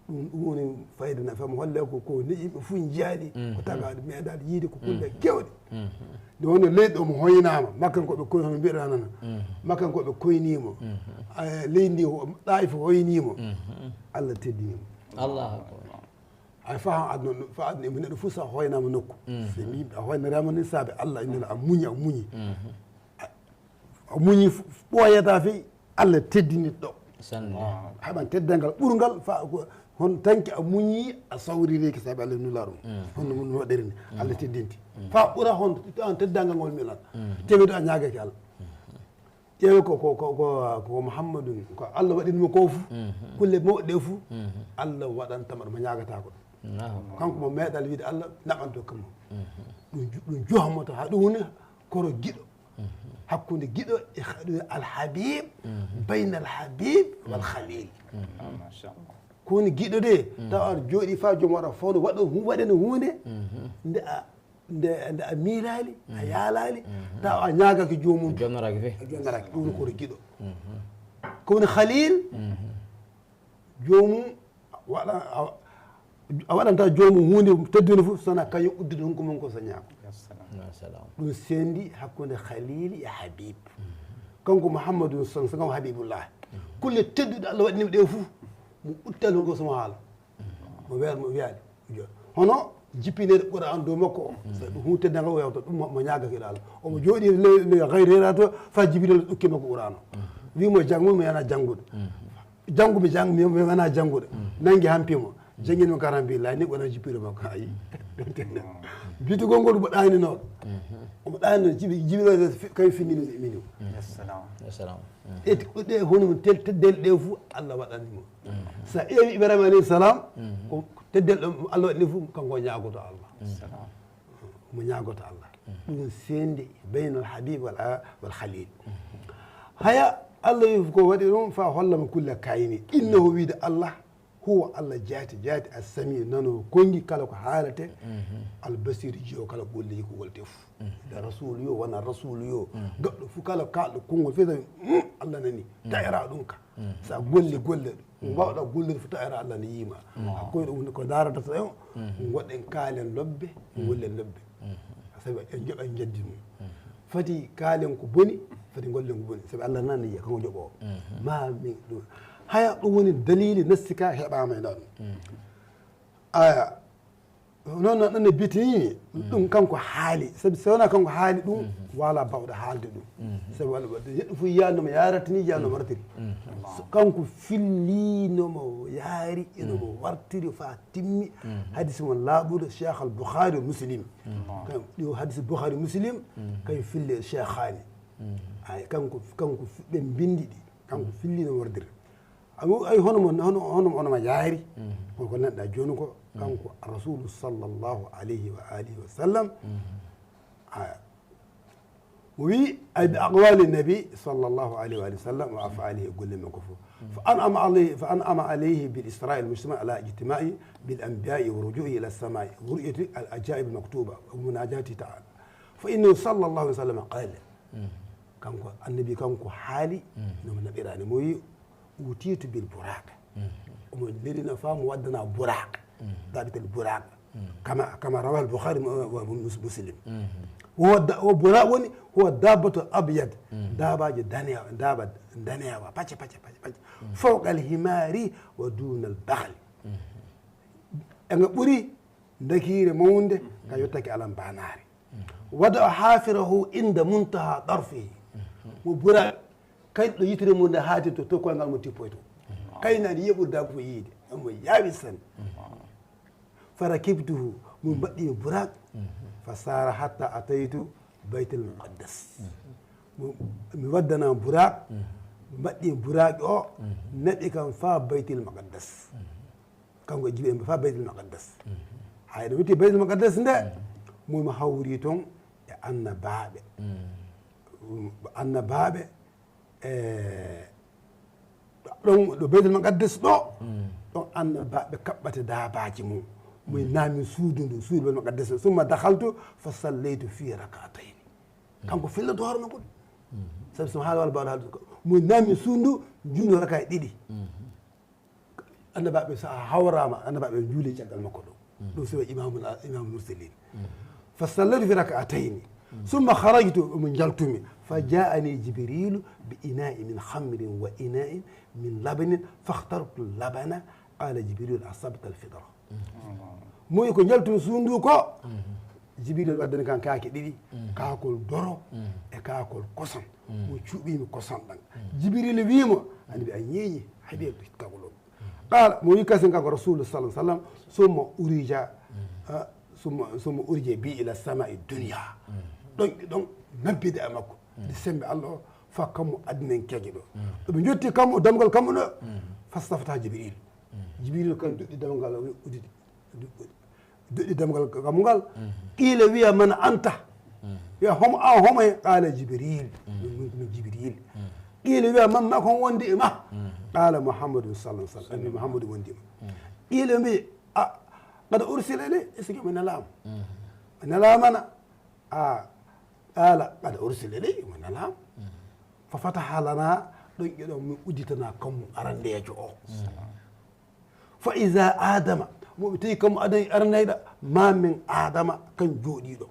Ɗum ɗum woni fayda na fam holle ko ko ni yimɓe fof jaaɗi ko tagaɗo meeɗaɗo yiide ko kulle kewɗe. Nde wonno leyɗo mo hoynaama makkankoɓe koy hono mbiɗa nana makkankoɓe koynimo. Leydi ndi ɗayi fof hoynimo. Allah teddinimo. Allahu akbar. Ay fa aduna fa aduna mo neɗɗo fof sa hoynama nokku so yimɓe a hoynarama ni saabe Allah innana a muñi a muñi. A muñi ɓooyata fey Allah teddinit ɗo. Haɓan teddangal ɓurgal fa hon tanki a muñi a sawrireki saabe Allah nula ɗum. Honno mun waɗiri ni Allah teddinti fa ɓura hon an teddangal ngol milan. Tewido a ñaagaki Allah. Ƴeewe ko ko ko ko ko Muhammadun ko Allah waɗinmo ko fof. Kulle mawɗe ɗe fof Allah waɗantama ɗum a ñaagatako ɗum. Kanko mo meeɗal wiide Allah naɓanto kammo. Ɗum juhmoto ha ɗum woni koro giɗo. Hakkunde giɗo e alhabib. Bayna alhabib wal khalil. Ko woni giɗo de tawa aɗa jooɗi fa joom waɗa fawno waɗa hu waɗene hunde. Nde a nde nde a miilaali a yaalaali taw a ñaagaki joomum. Jonnaraki fe a jonnaraki ɗum woni koto giɗo. Ko woni khalil joomum waɗa a waɗanta joomum hunde teddunde fof sona kañum uddude hunko mum ko so ñaako. Ɗum sendi hakkunde khalili e habib. Kanko mouhammadou son so kam habibullah kulle tedduɗe allah waɗanima ɗe fof mo uttal hunko somo haala. Mo wiyat mo wiyani hono jippinede qur'an dow makko o. Sabi ɗum hu teddangal o yawta ɗum mo ñaagaki ɗo allah omo jooɗi le gayri hera to fa jibril ɗukki makko qur'an o wimo jangmo mi yana janngude. Janngu mi jang mi yana janngude nangi hampimo jangin mo karambi lani qur'an jippiro makko ayi. Bitugol ngol mo ɗaani noon. Omo ɗaani noon, jibi, jibi ɗo, kay findini mini. Assalam. E ɗe hono mum tel, teddel ɗe fof, Allah waɗani mo. So a ƴeewi Ibrahima alayhi salam, ko teddel ɗo Allah waɗani fof, kanko o ñaagoto Allah. Mo ñaagoto Allah. Ɗum sendi baynal habib wal, wal khalil. Haya, Allah wi ko waɗi ɗum, fa hollama kulla kayni. Innahu, wiide Allah, huwa Allah jaati jaati, as-samiu, nano konngi kala ko haalate, al-basir, jiyo kala golleji ko walte fof. Da rasul yo, wona rasul yo, gaɗɗo fof kala kalɗo konngol fof tawi, mm, Allah nani, taƴara ɗum ka. So a golle golle, mbawɗa gollude fof taƴara Allah ne yiima. Hakkoy ɗum ko darata tawi on, goɗɗen kaalen lobbe, gollen lobbe. Sabi en joɓa en jaddi mum. Fati kaalen ko boni, fati gollen ko boni. Sabi Allah nan yiya, kanko joɓo. Ma min ɗum. Haya ɗum woni dalili nassi ka heɓama e ɗon. Aya. Noon, noon, ɗon ne bitini ɗum kanko haali. Sabi so wona kanko haali ɗum, wala bawɗo haalde ɗum. Sabi wala wadde neɗɗo fof yiyanoma yaratini, yiyanoma wartiri. So kanko fillinoma yaari, enomo wartiri fa timmi. Hadis mo laaɓuɗo Cheikh al Bukhari Muslim. Kam ɗo hadis Bukhari Muslim, kay fille Cheikh Hani. Ay kanko, kanko ɓe mbindi ɗi, kanko fillino wardiri. Amu ay hono mo, hono, hono, hono ma yaari. Ko, ko neɗɗa jooni ko, kanko Rasulu sallallahu alayhi wa alihi wa sallam. Aya. O wi, ay bi aqwali nabi sallallahu alayhi wa alihi wa sallam wa af'alihi, golle makko fof. Fa an'ama alayhi, fa an'ama alayhi bil isra'i al mujtama ala ijtima'i bil anbiya'i wa ruju'i ila as-sama'i wa ru'yati al ajaib al maktuba wa munajati ta'ala. Fa innahu sallallahu alayhi wa sallam qala. Kanko annabi kanko haali, no mo naɓirani mo wi, utitu bil buraq. Omo nelina fa mo waddana buraq. Dabital buraq. Kama, kama rawal Bukhari wa, wa Mus-, Muslim. Huwa da-, o buraq woni, huwa dabbatu abyad. Dabaji danewa, daba danewa, pacce, pacce, pacce, pacce. Fawqa al himari wa duna al baghli. E nga ɓuri ndakire mawnde, ka yottake alam banare. Wada hafirahu inda muntaha darfihi. Mo buraq, kay ɗo yitere mum nde haatirto, to koyngal mo tippoyto. Kay nani yeɓude dagu fof yiide. Omo yaawi sen. Farakibtuhu, mo mbaɗɗi buraq. Fasara hatta ataytu baytul muqaddas. Mo, mi waddana buraq, mbaɗɗi buraq o, naɓi kam fa baytul muqaddas. Kanko e jibi en fa baytul muqaddas. Hay ɗo witti baytul muqaddas nde, mo hawri toon e annabaaɓe. Annabaaɓe, e ɗon ɗo baytul muqaddas ɗo, ɗon annabaaɓe kaɓɓata daabaaji mum. Mo naami suudu ndu, suudu baytul muqaddas. Summa dakhaltu fa sallaytu fi rak'atayn. Kanko filla doorno ngol. Sabi so haala wala baaɗo haalde ko, mo naami suudu ndu, julno raka e ɗiɗi. Annabaaɓe, so a hawraama, annabaaɓe juuli caggal makko ɗo. Ɗum so imamu, imamu mursalin. Fa sallaytu fi rak'atayni. Summa kharajtu, omo njaltumi. Fa ja'ani Jibrilu bi ina'i min khamrin wa ina'in min labanin. Fakhtartu labana. Qala Jibrilu, asabta al fitra. Moy ko njaltumi suudu ko? Jibril waddani kan kaake ɗiɗi, kaakol doro e kaakol kosan. O cuɓimi kosan ɗan. Jibril wiimo, ani mbi a ñeeñi, haɗi e kagol on. Qala, mo wi kasen kanko Rasulu sallallahu alaihi wasallam, summa urija, ah, summa, summa urija bi ila samai dunya. Ɗon, ɗon nabbide e makko. Nde sembe Allah o, fa kammu adinankeejo ɗo. Ɗo ɓe jotti kammu, damgal kammu ɗo, fastafta Jibril. Jibril kan duɗɗi damgal o, udidi. Duɗɗi damgal kammugal. Qiila wiya, man anta? Wiya, homo an, homo e? Qaala, Jibril. Min, min, min Jibril. Qiila wiya, man maaka, on wondi e ma? Qaala, Muhammadun sallallahu alaihi wasallam. Annabi Muhammadu wondi e ma. Qiila mbi, a, qad ursila ilay, est-ce que mi nalaama? Mi nalaama na? A, qaala, qad ursila ilay, mi nalaama. Fa fataha lana, ɗon e ɗon min udditana kammu arandeejo o. Fa iza Adama, mo ɓe tawi kammu adan-, aranayɗo, ma min Adama kan jooɗiiɗo.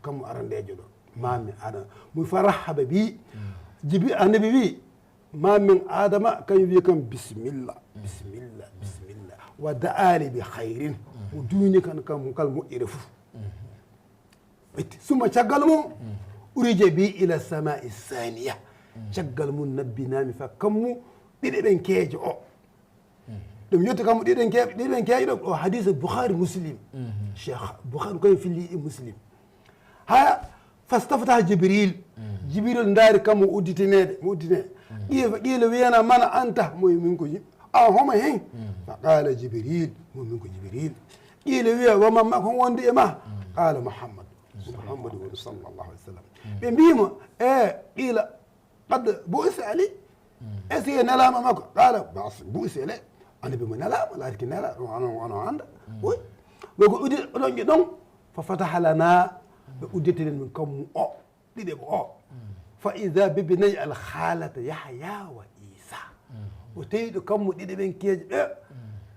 Kammu arandeejo ɗo, ma min Adama. Mo fa rahaba bi, Jibi-, annabi wi, ma min Adama kan wi kam bismillah, bismillah, bismillah. Wa da'ali bi khairin. O duuni kan kam kal moƴƴere fof. Ɓe ti-, suma caggal mum, urija bi ila samai saniya. Caggal mum nabbinami fa kammu ɗiɗi ɓen keejo o. Ɗum yetti kammu ɗiɗen keeɓe, ɗiɗen keeɓe ɗo, o hadis Bukhari Muslim. Cheikh Bukhari koye filli e Muslim. Haya, fastaftaha Jibril. Jibril ndaari kammu udditineede, mo udditine. Qila, qila wiyana, "Man anta?" Mo wi, "Min ko Jib-, a homo hen?" Fa qala Jibril, mo min ko Jibril. Qila wiya, "Wa man ma'aka, hon wondi e ma?" Qala Muhammad. Muhammad woni sallallahu alaihi wasallam. Ɓe mbiimo, e qila, "Qad bu'isa ilay?" Est-ce que nelaama makko? Qala, "Bas, bu'isa ilay." Annabi mo nelaama, laati ki nela, on, on, on annda. Oui. Ɓe ko uddi, ɗon e ɗon, fa fataha lana, ɓe udditinen min kammu o, ɗiɗe ko o. Fa idha bibnay al khalata Yahya wa Isa. O tawi ɗo kammu ɗiɗe ɓen keeji ɓe,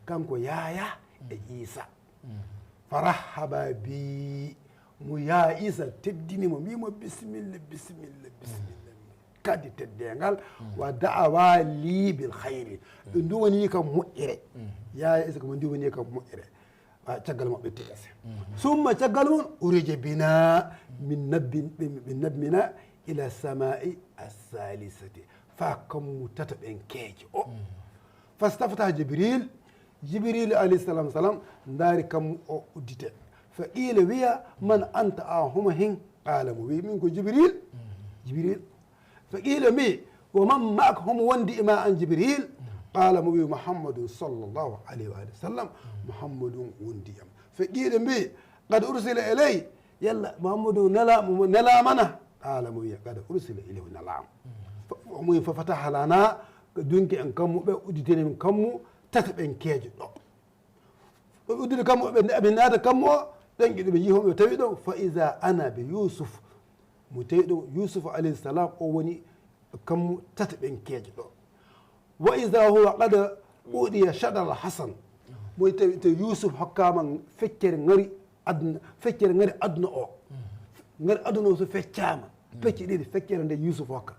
kanko Yahya e Isa. Fa rahaba bi, mo Yahya Isa teddini mo, mbi mo, "Bisimilla, bisimilla, bisimilla." Kadi teddeengal, wa da'awa li bil khayri. Ɓe nduwani kam moƴƴere. Yahya Isa ko mo nduwani kam moƴƴere. A, caggal maɓɓe tikase. Summa caggal mum, urija bina, min nabbi-, min nabbina ila samai as-salisati. Fa kammu tata ɓen keejo o. Fastaftaha Jibril, Jibril alayhi salam salam ndaari kammu o uddite. Fa qila wiya, "Man anta, a homo hen?" Qala mo wi, "Min ko Jibril." Jibril. Fa qila mbi, "Wa man ma'ak, homo wondi e ma an Jibril?" Qala mo wi, "Muhammadun sallallahu alayhi wa sallam." Muhammadun wondi am. Fa qila mbi, "Qad ursila ilay?" Yalla Muhammadu nela-, mo nelaama na? Qala mo wiya, "Qad ursila ilay, o nelaama." Fa, mo fa fataha lana, ko dunki en kammu ɓe, udditini en kammu, tata ɓen keejo ɗo. Ɓe udditi kammu, ɓe, ɓe naata kammu o, ɗon ɓe yi'i homo tawi ɗo, fa iza ana bi Yusuf. Mo tawi ɗo Yusuf alayhi salam, o woni kammu tata ɓen keejo ɗo. Wa iza huwa qad udiya shadal hasan. Mo tawi to Yusuf hokkama feccere ngari aduna, feccere ngari aduna o. Ngari aduna o so feccama. Pecce ɗiɗi feccere nde Yusuf hokka.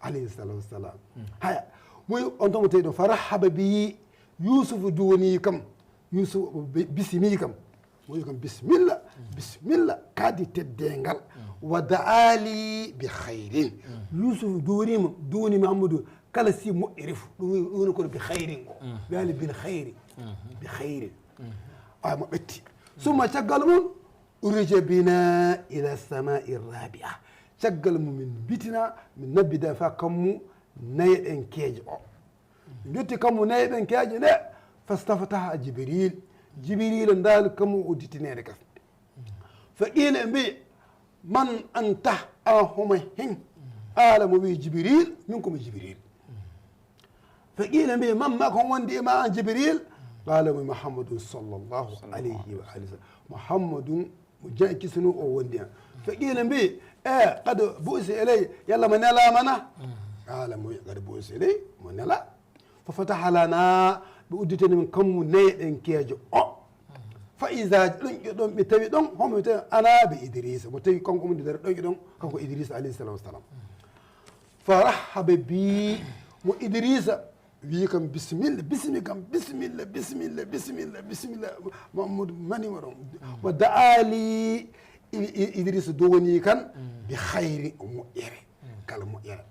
Alayhi salatu wassalam. Haya, mo on to mo tawi ɗo fa rahaba bi Yusuf duwoni kam. Yusuf bi-, bisimi kam. Mo wi kam, "Bisimilla, bisimilla, kadi teddeengal. Wa da'ali bi khairin." Yusuf duwonima, duwonima Amadou, kala si moƴƴere fu, ɗum woni, ɗum woni kono bi khairin ko. Ɓe haali bil khairi, bi khairin. Ay mo ɓetti. Summa caggal mum, urija bina ila samai rabia. Caggal mum min mbitina, min nabbida fa kammu nayeɗen keejo o. Njotti kammu nayi ɓen keeje ɗe, fastaftaha Jibril. Jibril ndaali kammu o dittineede kas. Fa qila ɓe mbi, "Man anta, a homo hen?" Qala mo wi, "Jibril, min ko mi Jibril." Fa qila ɓe mbi, "Man ma'aka, hon wondi e ma an Jibril?" Qala mo, "Muhammadun sallallahu alayhi wa alihi wa sallam." Muhammadun mo jam e kisnuu o wondi hen. Fa qila mbi, "E, qad bu'isa ilay, yalla mo nelaama na?" Qala mo wi, "Qad bu'isa ilay, mo nela." Fa fataha lana, ɓe udditani min kammu nayi ɗen keejo o. Fa iza ɗon, ɗon ɓe tawi ɗon, homo ɓe tawi ana bi Idrisa, mo tawi kanko mo ndidere ɗon e ɗon, kanko Idrisa alayhi salatu wassalam. Fa rahaba bi, mo Idrisa wi kam, "Bisimilla, bisimi kam, bisimilla, bisimilla, bisimilla, bisimilla." Mamadou mani mo ɗon. Wa da'ali, I-, I-, Idrisa dowani kan, bi khayri, o moƴƴere. Kala moƴƴere.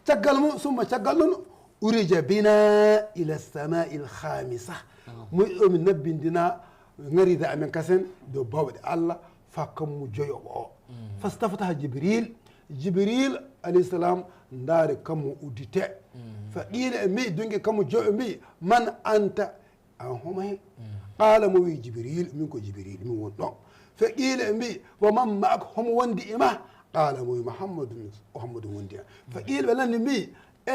Caggal mum, summa caggal ɗum, urija bina ila samai l khamisa. Moƴƴo min nabbindina, ngarida amen kasen dow bawɗe Allah, fa kammu joyoɓo o. Fastaftaha Jibril, Jibril alayhi salam ndaari kammu uddite. Fa qila e mbi, dunki kammu joyoɓo mbi, "Man anta?" An homo hen? Qala mo wi, "Jibril, min ko Jibril, min won ɗo." Fa qila e mbi, "Wa man ma'ak, homo wondi e ma?" Qala mo wi, "Muhammadun, Muhammadun wondi e ma." Fa qila ɓe landi mbi, "E,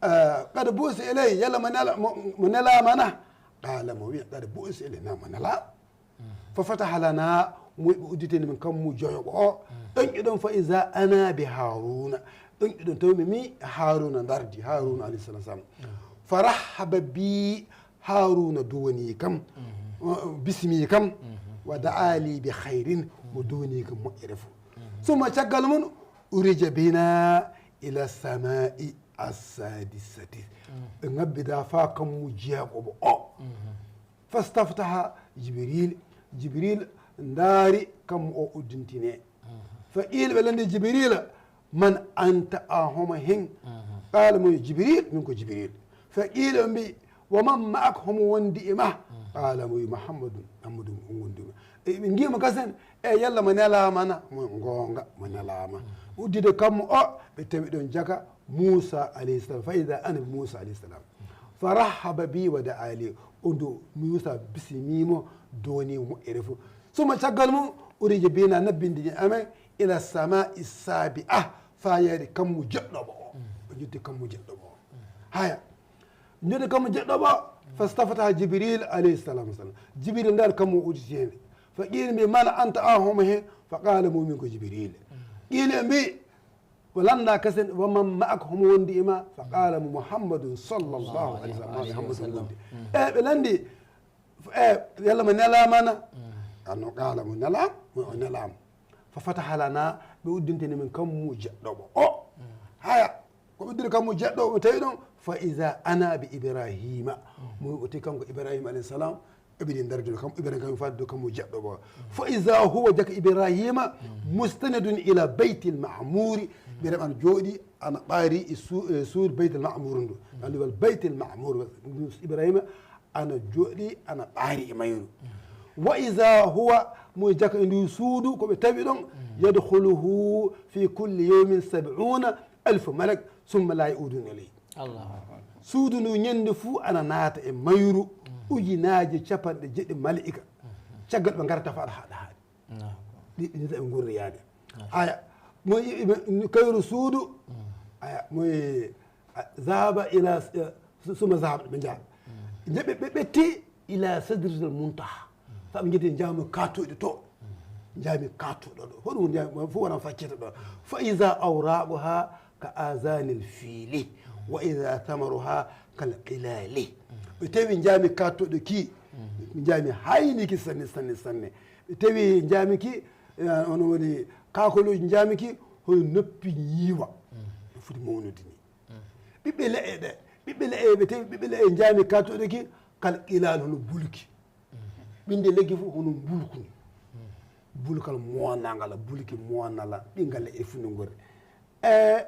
eh, qad bu'isa ilay, yalla mo nela-, mo, mo nelaama na?" Qala mo wi, "Qad bu'isa ilay, na mo nela." Fa fataha lana, mo ɓe udditani min kammu joyoɓo o. Ɗon e ɗon fa iza ana bi Haruna. Ɗon e ɗon tawi mi, mi Haruna ndardi, Haruna alayhi salam. Fa rahaba bi, Haruna duwani kam, bismi kam, wa da'ali bi khairin, mo duwani kam moƴƴere fu. Summa caggal mum, urija bina ila samai as-sadisati. Ɓe ngabbida fa kammu jeegoɓo o. Fastaftaha Jibril, Jibril ndaari kammu o uddintine. Fa qila ɓe landi Jibrila, "Man anta, a homo hen?" Qala mo Jibril, "Min ko Jibril." Fa qiila, ɓe mbi, "Wa man ma'ak, homo wondi e ma?" Qaala, mo wi, "Muhammadun, Muhammadu on wondi e ma." E ɓe ngiima kasen, e yalla mo nelaama na? Mo goonga, mo nelaama. Uddide kammu o, ɓe tawi ɗon jaka Muusa alayhi salam. Fa iza ana bi Muusa alayhi salam. Fa rahhaba bi wa da'a li. O ndu Muusa bisimiimo, dooni moƴƴere fof. Suma caggal mum, urija bina nabbindi amen ila sama'i sabi'a, faa yaade kammu jeɗɗoɓo o. Ɓe njotti kammu jeɗɗoɓo o. Haya. Njotti kammu jeɗɗoɓo o, fastaftaha Jibril alayhi salam wasalam. Jibril ndaar kammu o udditi heen. Fa qiila mbi, "Man anta, an homo heen?" Fa qaala, mo min ko Jibril. Qiila mbi, o lannda kasen, "Wa man ma'ak, homo wondi e ma?" Fa qaala mo, "Muhammadun sallallahu alayhi wa sallam." Muhammadu wondi. E ɓe lanndi, e yalla mo nelaama na? Anno qaala mo nelaama, mo o nelaama. Fa fataha lana, ɓe uddintini min kammu jeɗɗoɓo o. Haya, ko ɓe uddiri kammu jeɗɗoɓo tawi ɗon, fa iza ana bi Ibrahima. Mo o tawi kanko Ibrahima alayhi salam, e ɓe ɗi darde kam, Ibrahima kam faade kammu jeɗɗoɓo o. Fa iza huwa jaka Ibrahima mustanidun ila baytil ma'muri. Ibrahima ana jooɗi, ana ɓaari e su-, e suudu baytil ma'mur ndu. Anndi wal baytil ma'mur, Ibrahima ana jooɗi, ana ɓaari e mayru. Wa iza huwa, mo jaka e ndu suudu, ko ɓe tawi ɗon, yadkhuluhu fi kulli yawmin sab'una alf malak, summa la ya'uduna ilayhi. Allahu akbar. Suudu ndu ñande fuu ana naata e mayru ujunaaji capanɗe jeɗɗi malaa'ika. Caggal ɓe ngarata faɗa haɗa haɗi. Allahu akbar. Ɗi, ɗi nata ɓe ngurri yaade. Aya, mo yi-, mo, kayru suudu. Aya, mo yi-, a, zahaba ila, eh, su-, suma zahaba ɓe njaha. Nde ɓe, ɓe ɓetti ila sidratil muntaha. Fa ɓe njetti njaami kaatoyɗo to. Njaami kaatoyɗo ɗo. Hoɗum njaami, fof wona faccete ɗo. Fa iza awraquha ka azanil fili, wa iza thamaruha kal qilali. Ɓe tawi njaami kaatoyɗo ki, njaami hayni ki sanne, sanne, sanne. Ɓe tawi njaami ki, eh, hono woni kaakoluuji njaami ki, hono noppi ñiiwa. No foti mawnude ni. Ɓiɓɓe leɗɗe ɗe, ɓiɓɓe leɗɗe, ɓe tawi ɓiɓɓe leɗɗe njaami kaatoyɗo ki, kal qilal, hono bulki. Ɓiɓɓe legge fof hono mbulku ni. Bulkal mowanangal, bulki mowanala, ɓingal e funnugol. E,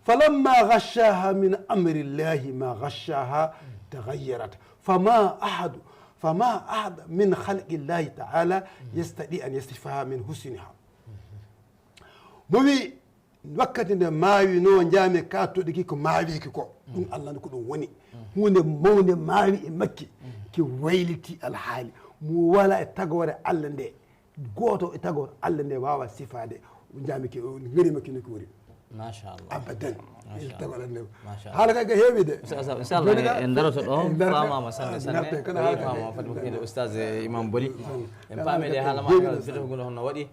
falamma ghashaha min amrillahi ma ghashaha taghayyarat. Fama ahadu, fama ahad min khalqillahi ta'ala yastati an yasifaha min husniha. Mo wi, wakkati nde maawinoo njaami kaatoɗi ki ko maawii ki ko. Ɗum Allah ne ko ɗum woni. Huunde mawnde maawi e makki, ki wayliti alhaali. Mo wala e tagoore Allah nde, gooto e tagoore Allah nde waawa sifaade njaami ki, ngari makki no ki woni. Machallah. Abadan. Machallah. Tagoore Allah nde. Machallah. Haala kay ko heewi de. Inchallah, inchallah, en daroto ɗo, en daroto, faamaama sanne, sanne. Ngarte, kono haala kay faamaama, fati mo kede Oustaz, eh, Imam Boli. En paami de haala ma fitogol hono waɗi.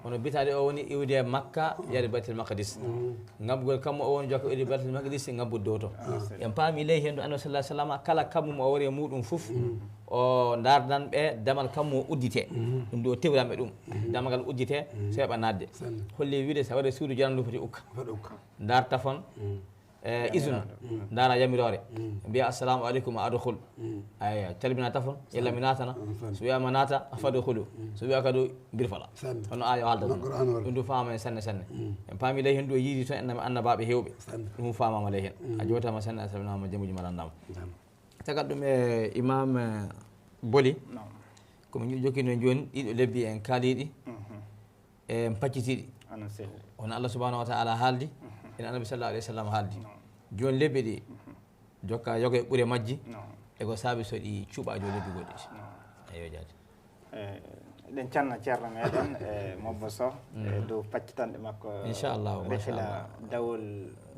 Hono bitaade o woni iwde Makka, yaade Baytul Maqdis. Ngabbugol kammu o woni jokka iwde Baytul Maqdis, ngabbude dow to. En paami ley heen ɗo Annabi sallallahu alaihi wasallam, kala kammu mo o wari e muɗum fof, o ndaardan ɓe damal kammu o uddite. Ɗum ɗo tewran ɓe ɗum. Damal ngal uddite, so heɓa naatde. Holli wiide so waɗi suudu janandu foti ukka. Foti ukka. Ndaar tafon, e, isnu, ndaara yamiroore. Mbiya, "Assalamu alaikum, adkhul." Aywa, calmina tafon, yalla mi naatana. So wiyama naata, fadkhulu. So wiya kadu, birfala. Hono aaya o haalda ɗum. Ɗum du faama en sanne, sanne. En paami ley heen du o yiidi toon en annabaaɓe heewɓe. Ɗum faamaama ley heen. A jootaama sanne, a salminaama, jamuji ma landaama. Tagat ɗum e Imam, eh, Boli. Naam. Ko min jokkino jooni ɗiɗo lebbi en kaaliɗi. En paccitiiɗi. Ana sehli. Hono Allah subhanahu wa ta'ala haaldi, ina Annabi sallallahu alaihi wasallam haaldi. Jooni lebbi ɗi, jokka yoga e ɓure majji, e ko saabi so ɗi cuɓa jo lebbi goɗɗi. Eyo, jaati. Eh, eɗen canna ceerno meɗen, eh, Mobbo Soh, e dow paccitanɗe makko. Inchallah, rehila machallah. Dawol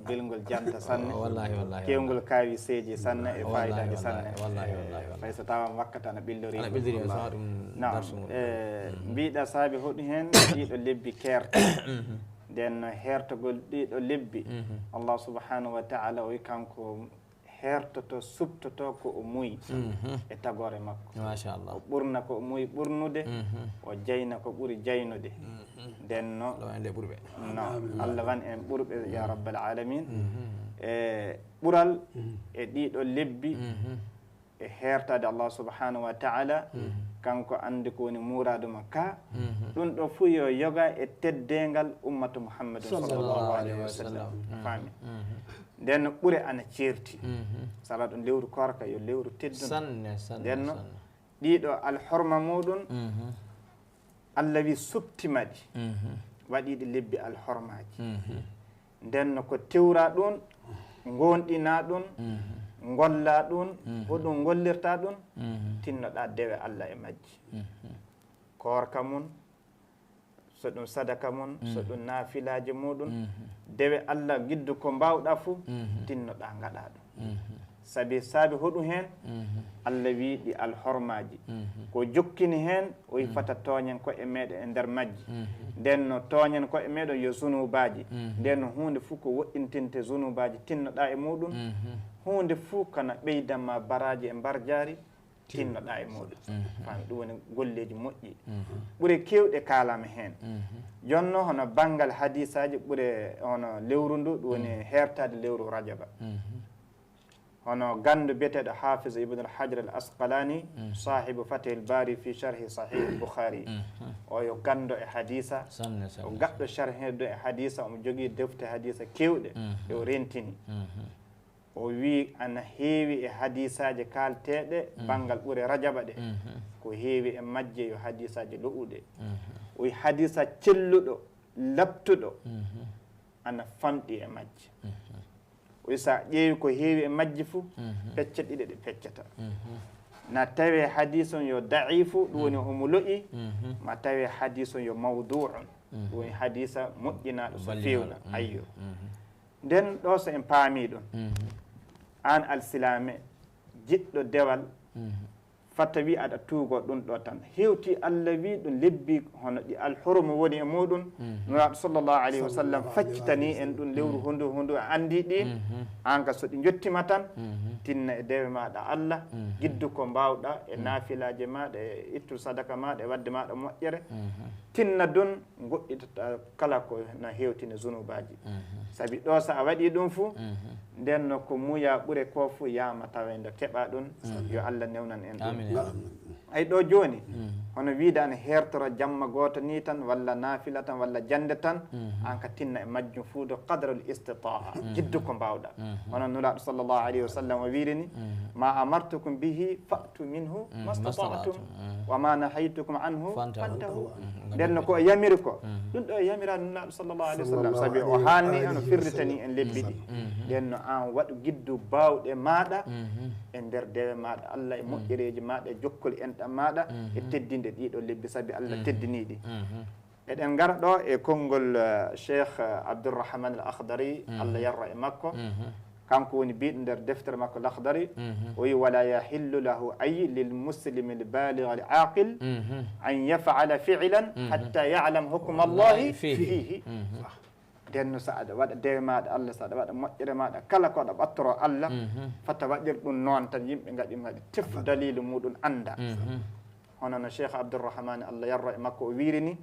belngol janta sanne. Wallahi, wallahi, kewngol wallahi. Kaawiseeji sanne e wallahi, faayidaaji wallahi, sanne. Wallahi, wallahi, wallahi. Fay so tawa wakkati ana ɓildori. Ana ɓildori, wallahi. So ɗum naam, darsu mum. Eh, mbiɗa saabi hoɗum heen ɗiɗo lebbi keerta. Nden no heertogol ɗiɗo lebbi. Allah subhanahu wa ta'ala o wi kanko heertoto, suɓtoto ko o muuyi e tagoore makko. Machallah. O ɓurna ko o muuyi ɓurnude, o jayna ko ɓuri jaynude. Nden no, Allah wan en ɓurɓe. No, Allah wan en ɓurɓe, ya rabbal alamin. E ɓural e ɗiɗo lebbi e heertaade Allah subhanahu wa ta'ala, Kanko anndi ko woni muraadu makko ka. Ɗum ɗo fuu yo yoga e teddeengal ummatu Muhammadin sallallahu alaihi wasallam. Faami. Nden no ɓure ana ceerti. Sala ɗum lewru koorka yo lewru teddundu. Sanne, sanne, nden no sanne. Ɗiɗo alhorma muɗum, Allah wi suɓtima ɗi, waɗi ɗi lebbi alhormaaji. Nden no ko tewra ɗum, ngonɗina ɗum, ngolla ɗum, hoɗum ngollirta ɗum, tinnoɗa dewe Allah e majji. Koorka mum, so ɗum sadaka mum, so ɗum naafilaaji muɗum, dewe Allah giddu ko mbaawɗa fuu, tinnoɗa ngaɗa ɗum. Sabi, sabi hoɗum heen? Allah wi ɗi alhormaaji. Ko jokkini heen, o wi fata tooñen ko'e meɗen e nder majji. Nden no tooñen ko'e meɗen yo zunubaaji. Nden no huunde fuu ko woɗɗintinte zunubaaji, tinnoɗa e muɗum. Huunde fuu kana ɓeydan ma baraaji e mbarjaari, tinnoɗa e muɗum. Faami, ɗum woni golleeji moƴƴi. Ɓure keewɗe kaalama heen. Jonno hono banngal hadiisaaji ɓure hono lewru ndu, ɗum woni heertaade lewru Rajaba. Hono ganndo biyeteeɗo Hafiz Ibn al-Hajar al-Asqalani, saahibu Fathil Bari fi sharhi Sahih al-Bukhari. O yo ganndo e hadiisa, sanne, sanne, o gaɗɗo sharhirde e hadiisa, omo jogii defte hadiisa keewɗe, e o rentini. O wi ana heewi e hadiisaaji kaalteeɗe banngal ɓure Rajaba ɗe, ko heewi e majje yo hadiisaaji lo'uɗe. O wi hadiisa celluɗo, labtuɗo, ana famɗi e majje. O wi so a ƴeewi ko heewi e majji fuu, pecce ɗiɗe ɗe peccata. Na tawe hadiis on yo da'ifu, ɗum woni omo lo'i, ma tawe hadiis on yo mawdu'un, ɗum woni hadiisa moƴƴinaaɗo so feewna. Ayyo. Nden ɗo so en paami ɗum, aan alsilaame, jiɗɗo dewal, fata wi aɗa tuugo ɗum ɗo tan. Hewti Allah wi ɗum lebbi hono ɗi alhorma woni e muɗum. Nulaaɗo sallallahu alayhi wa sallam faccitani en ɗum lewru hondu hondu a anndi ɗi. Aan ka so ɗi njottima tan, tinna e dewe maaɗa Allah, giddu ko mbaawɗa e naafilaaji maaɗa, e ittu sadaka maaɗa, e waɗde maaɗa moƴƴere. Tinna ɗum, ngoɗɗitata kala ko na hewtina zunubaaji. Sabi ɗo so a waɗi ɗum fuu, nden no ko muya ɓure ko fuu yaama tawa ndo keɓa ɗum. Yo Allah newnan en ɗum. Amin, ya Rabbi. Ay ɗo jooni, hono wiide ana hertora jamma gooto ni tan, walla naafila tan, walla jannde tan, aan ka tinna e majjum fuu do qadral istita'a, jiddu ko mbaawɗa. Hono Nulaaɗo sallallahu alayhi wa sallam o wiiri ni, "Ma amartukum bihi fa'tu minhu mastata'tum, wa ma nahaytukum anhu fantahu." Nden no ko o yamiri ko, ɗum ɗo o yamiraani Nulaaɗo sallallahu alayhi wa sallam, sabi o haalni en, o firritani en lebbi ɗi. Nden no aan waɗu giddu baawɗe maaɗa e nder dewe maaɗa Allah, e moƴƴereeji maaɗa, e jokkol enɗam maaɗa, e teddinde ɗiɗo lebbi, sabi Allah teddinii ɗi. Eɗen ngara ɗo e konngol, eh, Cheikh, eh, Abdourahmane Al Akhdari, Allah yarra e makko. Kanko woni biiɗo nder deftere makko Al Akhdari. O wi, "Wala yahillu lahu, ay lil muslimi al baligh al aqil, an yaf'ala fi'lan hatta ya'lam hukma Allahi fihi." Nden no so aɗa waɗa dewe maaɗa Allah, so aɗa waɗa moƴƴere maaɗa, kala ko aɗa ɓattoro Allah, fata waɗir ɗum noon tan, yimɓe ngaɗi, ngaɗi tef daliilu muɗum annda. Hono no Cheikh Abdourahmane, Allah yarra e makko, o wiiri ni,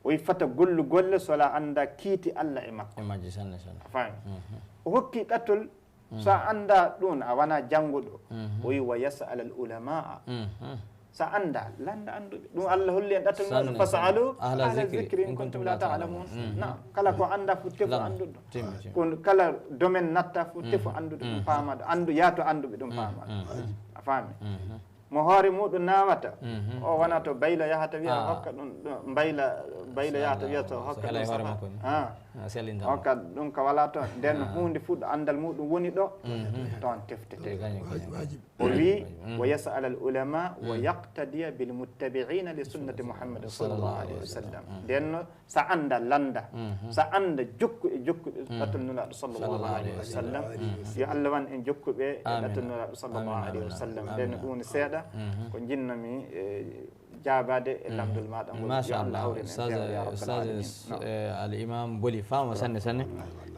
o wi fata gollu golle so la annda kiiti Allah e makko. E majji sanne, sanne. A faami? O hokki ɗattol, so a annda ɗum, a wona jannguɗo. O wi, "Wa yas'al al ulamaa." So a annda, lannda annduɓe. Ɗum Allah holli en ɗattol muɗum, "Fas'alu ahla zikri in kuntum la ta'lamun." Naam, kala ko annda fof, tefu annduɗo. Kono kala domaine natta fof, tefu annduɗo ɗum, paama ɗum. Anndu, yaato annduɓe ɗum, paama ɗum. A faami? Mo hoore muɗum nawata, o wona to Bayla yahata wiya hokka ɗum, ɗum Bayla, Bayla yahata wiya to hokka ɗum safa. Ah. Hokka ɗum ka wala to. Nden huunde fuu ɗo anndal muɗum woni ɗo, toon teftete. O wi, "Wa yas'al al ulama wa yaqtadiya bil muttabi'ina li sunnati Muhammadin sallallahu alayhi wa sallam." Nden no, so a annda, lannda. So a annda, jokku e jokkuɓe ɗatal Nulaaɗo sallallahu alayhi wa sallam. Yo Allah wan en jokkuɓe e ɗatal Nulaaɗo sallallahu alayhi wa sallam. Nden no ɗum woni seeɗa ko njinnami, eh, jaabaade e lamndol maaɗa ngol. Yo Allah hawrin en peewal, ya rabbal alamin. Naam. Eh, al imam Boli, faama sanne, sanne.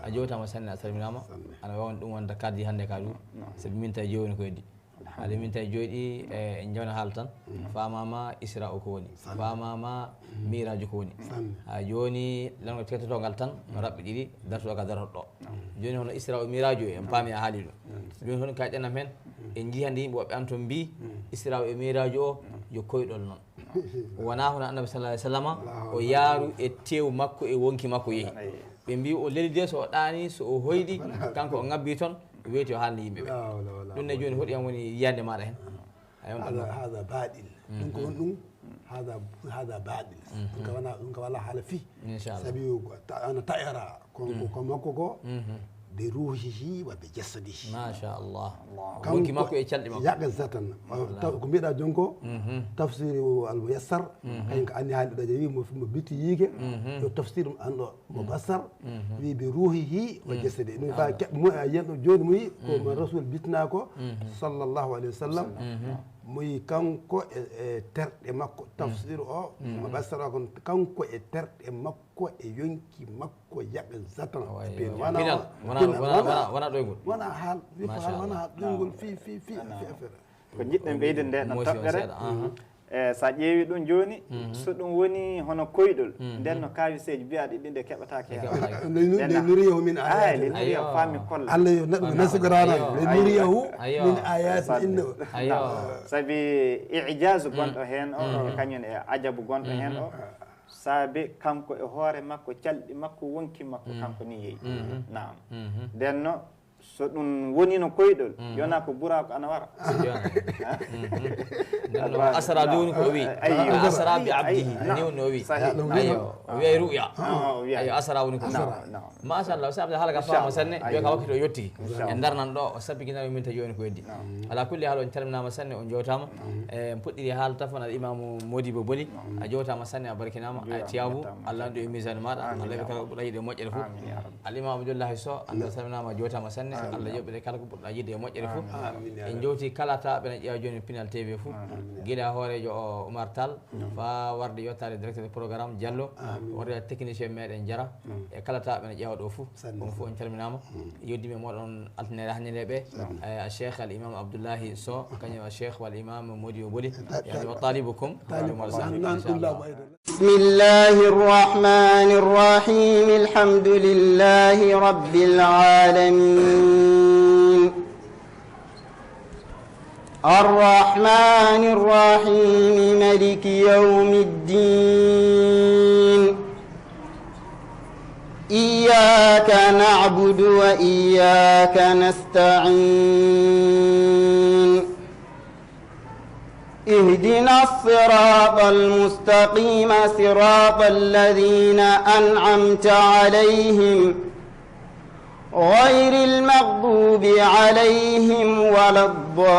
A jowtaama sanne, a salminaama. Ana waawni ɗum wonde kaddi hannde ka ɗum. Sabi min tawi jooni ko heddi. Haade min tawi jooɗi, eh, en jawna haala tan. Faamaama Isra o ko woni. Faamaama Miiraaju ko woni. Ha jooni, lanol teetotongal tan, no raɓɓiɗiri, dartuɗo ka dartoɗo. Jooni hono Isra o Miiraaju o, en paami a haali ɗum. Jooni hono ka ƴannam heen, en njii hannde yimɓe woɓɓe an toon mbii, Isra o e Miiraaju o, Yo koyɗol noon. Wonaa hono Annabi sallallahu alayhi wa sallam, o yaaru e teewu makko e wonki makko yehi. Ɓe mbii o leli de, so o ɗaani, so o hoyɗi, kanko o ŋabbii toon, weeti o haalni yimɓe ɓe. Ɗum ne jooni hoɗi am woni yiyannde maaɗa heen? Ay, on ɗum هذا، هذا باطل. Ɗum ko honɗum? هذا، هذا باطل. Ɗum ka wona، ɗum ka wala haala fii. Inchallah. Sabi ko ta-, ana ta'ara ko, ko, ko makko ko, bi ruhihi wa bi jasadihi. Machallah. Wonki makko e calɗi makko. Yaqzatan. Taw ko mbiɗa jooni ko, tafsir al muyassar, kañum ko anni haalde ɗo, wi mo, mo bitti yiike, yo tafsir an ɗo, mo basar, wi bi ruhihi wa jasadi. Ɗum fa ke-, mo, a yiyan ɗo jooni mo yi, ko mo Rasul bitna ko, sallallahu alayhi wa sallam. Mo yi kanko e, e terɗe makko, tafsir o, mo basar o kon, kanko e terɗe makko e yonki makko yaqzatan. Wona, wona, wona, wona ɗoygol. Wona haal, wi ko haal, wona haal ɗoygol, fii, fii, fii, fii affaire. Ko njiɗɗen ɓeydude nde ɗon toɓɓere. E, so a ƴeewi ɗum jooni, so ɗum woni hono koyɗol, nden no kaawiseeji biyaaɗi ɗin ɗe keɓataake heen. Nden no, nden no riyahu min ayatina. Nden no riyahu, faami kolla. Allah yo neɗɗo nasu Qur'aana, nden no riyahu min ayatina. Ayyo. Sabi ijaazu gonɗo heen o, e kañum e ajabu gonɗo heen o, saabe kanko e hoore makko, calɗi makko, wonki makko, kanko ni yehi. Naam. Nden no, so ɗum wonino koyɗol, yona ko buraako ana wara. Nden no asra du woni ko o wi. Ayyo. Asra bi abdihi. Ayyo. Ni woni o wi. Sahih. Ayyo. O wiyay ru'ya. Ah, o wiyay. Ayyo, asra woni ko. Naam, naam. Machallah, Ustaz Abdel, haala ka faama sanne, jooni ka wakkati o yotti. Inchallah. En darnan ɗo, o sabbikinaama min ta jooni ko heddi. Ala kulli haal, on calminaama sanne, on jootaama. E, en puɗɗiri haala tafon al imamu Modibo Boli. A jootaama sanne, a barkinaama, a tiyaabu. Allah andu e misaanu maaɗa. Allah ɓe kala ɓurɗa yiɗde moƴƴere fof. Al imamu Abdullahi Sow, Allah salminaama, a jootaama sanne. Allah yoɓɓe kala ko ɓurɗa yiɗde e moƴƴere fof. En jowti kala ta ɓena ƴeewa jooni Pinal T V fof. Gila hooreejo o Oumar Tall, faa warde yottaade directeur de programme Diallo, warde technicien meɗen Jara, e kala ta ɓena ƴeewa ɗo fof. On fof on calminaama. Yoddi mi e moɗon altine hannde ɓe, eh, Cheikh al Imam Abdullahi Sow, kañum al Cheikh wal Imam Modibo Boli, yani wa talibukum. Talibukum. Inchallah. بسم الله الرحمن الرحيم. الحمد لله رب العالمين. الرحمن الرحيم. ملك يوم الدين. إياك نعبد وإياك نستعين. اهدنا الصراط المستقيم، صراط الذين أنعمت عليهم، غير المغضوب عليهم ولا الضالين.